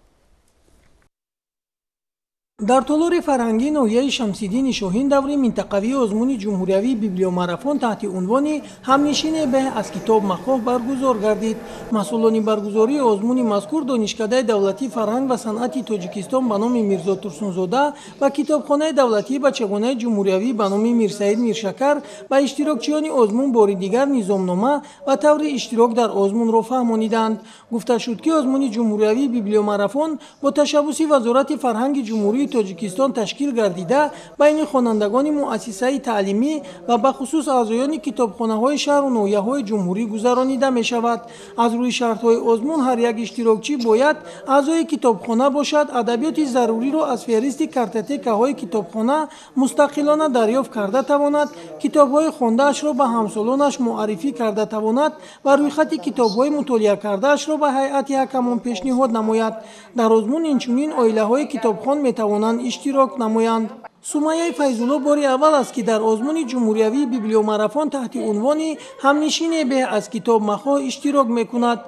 Дар толори фарҳангии ноҳияи Шамсиддини Шоҳин даври минтақавии озмуни ҷумҳуриявии библиомарафон таҳти унвони «Ҳамнишине беҳ аз китоб махоҳ» баргузор гардид. Масъулони баргузории озмуни мазкур Донишкадаи давлатии фарҳанг ва санъати Тоҷикистон ба номи Мирзо Турсунзода ва Китобхонаи давлатии бачагонаи ҷумҳуриявӣ ба номи Мирсаид Миршакар ба иштирокчиёни озмун бори дигар низомнома ва таври иштирок дар озмунро фаҳмониданд. Гуфта шуд, ки озмуни ҷумҳуриявии библиомарафон бо ташаббуси Вазорати фарҳанги Ҷумҳурии Тоҷикистон ташкил гардида, байни хонандагони муассисаи таълимӣ ва бахусус аъзоёни китобхонаҳои шаҳру ноҳияҳои ҷумҳурӣ гузаронида мешавад. Аз рӯи шартҳои озмун ҳар як иштирокчӣ бояд аъзои китобхона бошад, адабиёти заруриро аз феҳристи картотекаҳои китобхона мустақилона дарёфт карда тавонад, китобҳои хондаашро ба ҳамсолонаш муаррифӣ карда тавонад ва рӯйхати китобҳои мутолиа кардаашро ба ҳайати ҳакамон пешниҳод намояд. Дар озмун инчунин оилаҳои китобхон метавонанд иштирок намоянд. Сумайяи Файзулло бори аввал аст, ки дар озмуни ҷумҳуриявии библиомарафон таҳти унвони «Ҳамнишине беҳ аз китоб махоҳ» иштирок мекунад.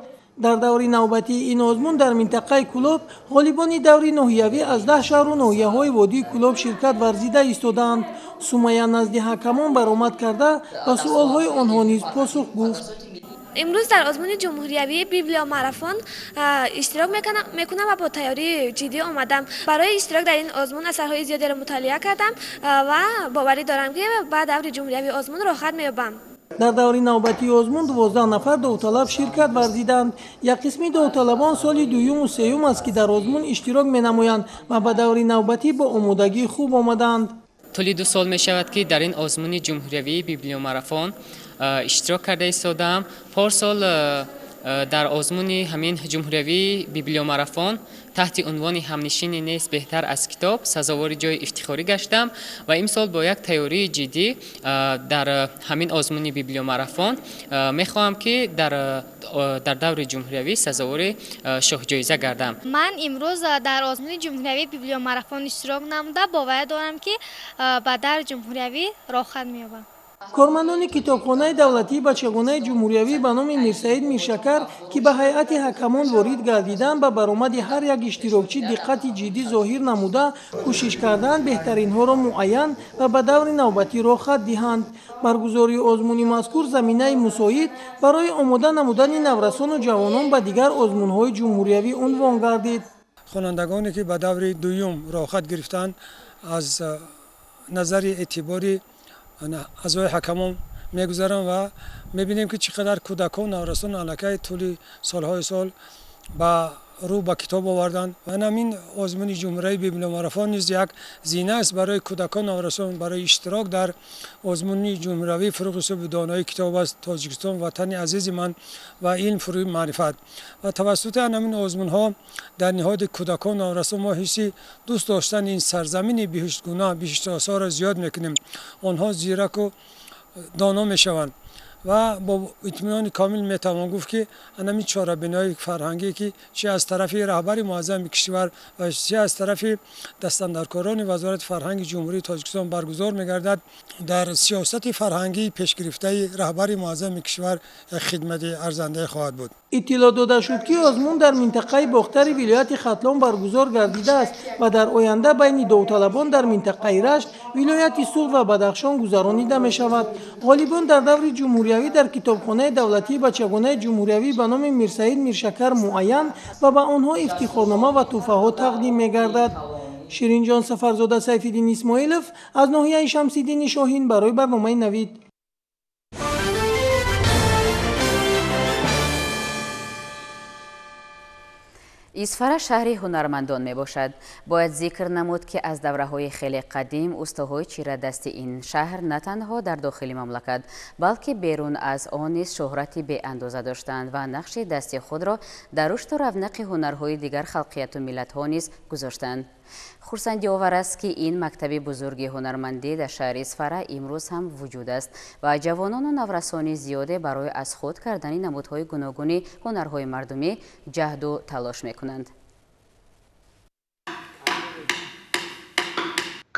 Дар даври навбатии ин озмун дар минтақаи Кӯлоб ғолибони даври ноҳиявӣ аз 10 шаҳру ноҳияҳои водии Кӯлоб ширкат варзида истодаанд. Сумайя назди ҳакамон баромад карда ба суолҳои онҳо низ посух гуфт. Имрӯз дар озмуни ҷумҳуриявии библиомарафон иштирок мекунам ва бо тайёрии ҷиддӣ омадам. Барои иштирок дар ин озмун асарҳои зиёдеро мутолиа кардам ва боварӣ дорам, ки ба даври ҷумҳуриявии озмун роҳхат меёбам. Дар даври навбатии озмун 12 нафар довталаб ширкат варзиданд. Як қисми довталабон соли дуюму сеюм аст, ки дар озмун иштирок менамоянд ва ба даври навбатӣ бо омодагии хуб омадаанд. Тӯли 2 сол мешавад, ки дар ин озмуни ҷумҳуриявии библиомарафон иштирок карда истодаам. Порсол дар озмуни ҳамин ҷумҳуриявии библиомарафон таҳти унвони «Ҳамнишини нест беҳтар аз китоб» сазовори ҷои ифтихорӣ гаштам ва имсол бо як тайёрии ҷиддӣ дар ҳамин озмуни библиомарафон мехоҳам, ки дар даври ҷумҳуриявӣ сазовори шоҳҷоиза гардам. Ман имрӯз дар озмуни ҷумҳуриявии библиомарафон иштирок намуда, боварӣ дорам, ки ба даври ҷумҳуриявӣ роҳхат меёбам. Кормандони китобхонаи давлатии бачагонаи ҷумҳуриявӣ ба номи Мирсаид Миршакар, ки ба ҳайати ҳакамон ворид гардиданд, ба баромади ҳар як иштирокчӣ диққати ҷиддӣ зоҳир намуда, кӯшиш карданд беҳтаринҳоро муайян ва ба даври навбатӣ роҳхат диҳанд. Баргузории озмуни мазкур заминаи мусоид барои омода намудани наврасону ҷавонон ба дигар озмунҳои ҷумҳуриявӣ унвон гардид. Хонандагоне ки ба даври дуюм роҳхат гирифтанд, аз назари эътибори аъзои ҳакамон мегузаранд ва мебинем, ки чӣ қадар кӯдакон, наврасон аллакай тӯли солҳои сол ба рӯ ба китоб оварданд. Ва ҳамин озмуни ҷумҳуриявии библиомарафон низ як зина аст барои кӯдакон, наврасон барои иштирок дар озмуни ҷумҳуриявии «Фурӯғи субҳи донои китоб аст Тоҷикистон, ватани азизи ман ва илм фурӯғи маърифат». Ва тавассути ҳамин озмунҳо дар ниҳоди кӯдакон, наврасон мо ҳисси дӯст доштани ин сарзамини биҳиштгуна, биҳиштосоро зиёд мекунем. Онҳо зираку доно мешаванд ва бо итминони комил метавон гуфт, ки ҳамин чорабиниҳои фарҳангӣ, ки чи аз тарафи раҳбари муаззами кишвар ва чи аз тарафи дастандаркорони Вазорати фарҳанги Ҷумҳурии Тоҷикистон баргузор мегардад, дар сиёсати фарҳангии пешгирифтаи раҳбари муаззами кишвар як хидмати арзандае хоҳад буд. Иттилоъ дода шуд, ки озмун дар минтақаи Бохтари вилояти Хатлон баргузор гардидааст ва дар оянда байни довталабон дар минтақаи Рашт, вилояти Суғд ва Бадахшон гузаронида мешавад. Ғолибон дар даври ҷумҳуриявӣ ҷумҳуриявӣ дар китобхонаи давлатии бачагонаи ҷумҳуриявӣ ба номи Мирсаид Миршакар муайян ва ба онҳо ифтихорнома ва тӯҳфаҳо тақдим мегардад. Ширинҷон Сафарзода, Сайфиддин Исмоилов аз ноҳияи Шамсиддини Шоҳин барои барномаи Навид. Исфара шаҳри ҳунармандон мебошад. Бояд зикр намуд, ки аз давраҳои хеле қадим устоҳои чирадасти ин шаҳр на танҳо дар дохили мамлакат, балки берун аз он низ шӯҳрати беандоза доштанд ва нақши дасти худро дар рушду равнақи ҳунарҳои дигар халқияту миллатҳо низ гузоштанд. Хурсандиовар аст, ки ин мактаби бузурги ҳунармандӣ дар шаҳри Исфара имрӯз ҳам вуҷуд аст ва ҷавонону наврасони зиёде барои аз худ кардани намудҳои гуногуни ҳунарҳои мардумӣ ҷаҳду талош мекунанд.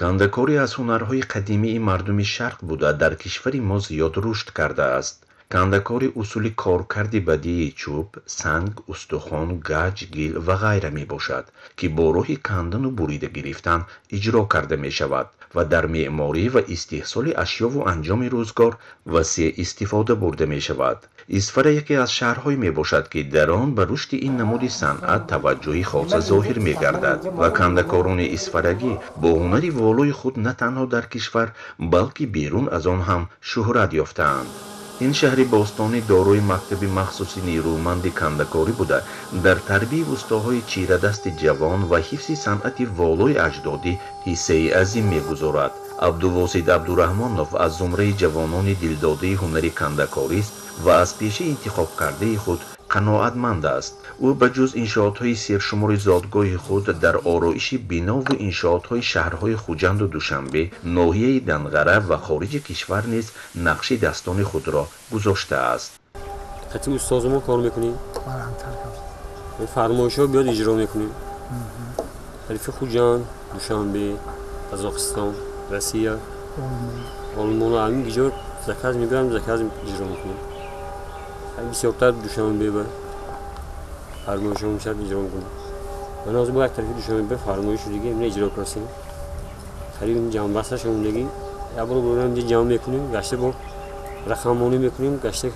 Кандакорӣ аз ҳунарҳои қадимии мардуми шарқ буда, дар кишвари мо зиёд рушд кардааст. Кандакорӣ усули коркарди бадии чӯб, санг, устухон, гаҷ, гил ва ғайра мебошад, ки бо роҳи кандану бурида гирифтан иҷро карда мешавад ва дар меъморӣ ва истеҳсоли ашёву анҷоми рӯзгор васеъ истифода бурда мешавад. Исфара яке аз шаҳрҳое мебошад, ки дар он ба рушди ин намуди санъат таваҷҷӯҳи хоса зоҳир мегардад ва кандакорони исфарагӣ бо ҳунари волои худ на танҳо дар кишвар, балки берун аз он ҳам шӯҳрат ёфтаанд. Ин шаҳри бостонӣ дорои мактаби махсуси нерӯманди кандакорӣ буда, дар тарбияи устоҳои чирадасти ҷавон ва ҳифзи санъати волои аҷдодӣ ҳиссаи азим мегузорад. Абдувосид Абдураҳмонов аз зумраи ҷавонони дилдодаи ҳунари кандакорист ва аз пешаи интихобкардаи худ қаноатманд аст. Ӯ ба ҷуз иншоотҳои сершумори зодгоҳи худ дар ороиши бинову иншоотҳои шаҳрҳои Хуҷанду Душанбе, ноҳияи Данғара ва хориҷи кишвар низ нақши дастони худро гузоштааст. Қатъи устозумо кор мекунем, фармоишҳо биёд иҷро мекунем. Тарифи Хуҷанд, Душанбе, Қазоқистон, Россия, Олмон, ҳамин гиҷо заказ мебарам, заказ иҷро мекунем. Бисёртар Душанбе ба фармоишҳо мешавад иҷро мекунем. Ман ҳозир бо як тарафи Душанбе фармоишу дига имна иҷро кардем. Қариб ҷамъбаста шудагӣ як бор бурам инҷа ҷамъ мекунем, гашта бо рақаммонӣ мекунем, гашта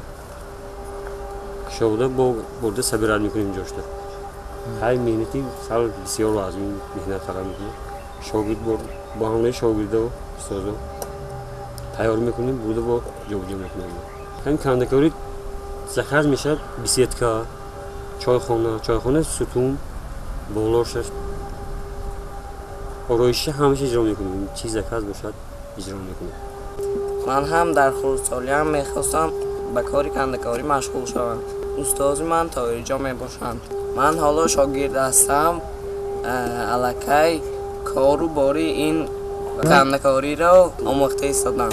кушода бо бурда сабират мекунем ҷошта. Хай меҳнати сал бисёр аз ин меҳнат талаб мекунем. Шогирд бо ҳамроҳи шогирдо устозо тайёр мекунем, бурда бо ҷобиҷо мекунем. Ҳамин кандакорӣ заказ мешавад беседка, чойхона, чойхона сутун, болошаш, ороиши ҳамаша иҷро мекунем. Чи заказ бошад иҷро мекунем. Ман ҳам дар хурдсолиам мехостам ба кори кандакорӣ машғул шавам. Устози ман Тоирҷон мебошанд. Ман ҳоло шогирд ҳастам. Аллакай кору бори ин кандакориро омӯхта истодам.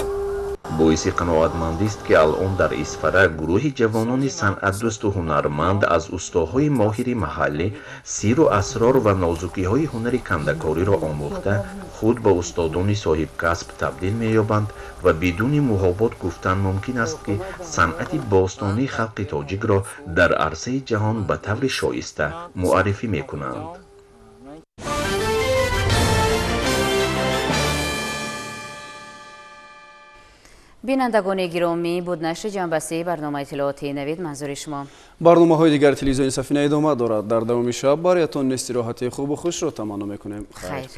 Боиси қаноатмандист, ки алон дар Исфара гурӯҳи ҷавонони санъатдӯсту ҳунарманд аз устоҳои моҳири маҳаллӣ сиру асрор ва нозукиҳои ҳунари кандакориро омӯхта, худ ба устодони соҳибкасб табдил меёбанд ва бидуни муҳобот гуфтан мумкин аст, ки санъати бостонии халқи тоҷикро дар арсаи ҷаҳон ба таври шоиста муаррифӣ мекунанд. Бинандагони гиромӣ, буд нашри ҷанбасии барномаи иттилоотии Навид манзури шумо. Барномаҳои дигар телевизиони Сафина идома дорад. Дар давоми шаб бароятон истироҳати хубу хушро таманно мекунем. Хайр.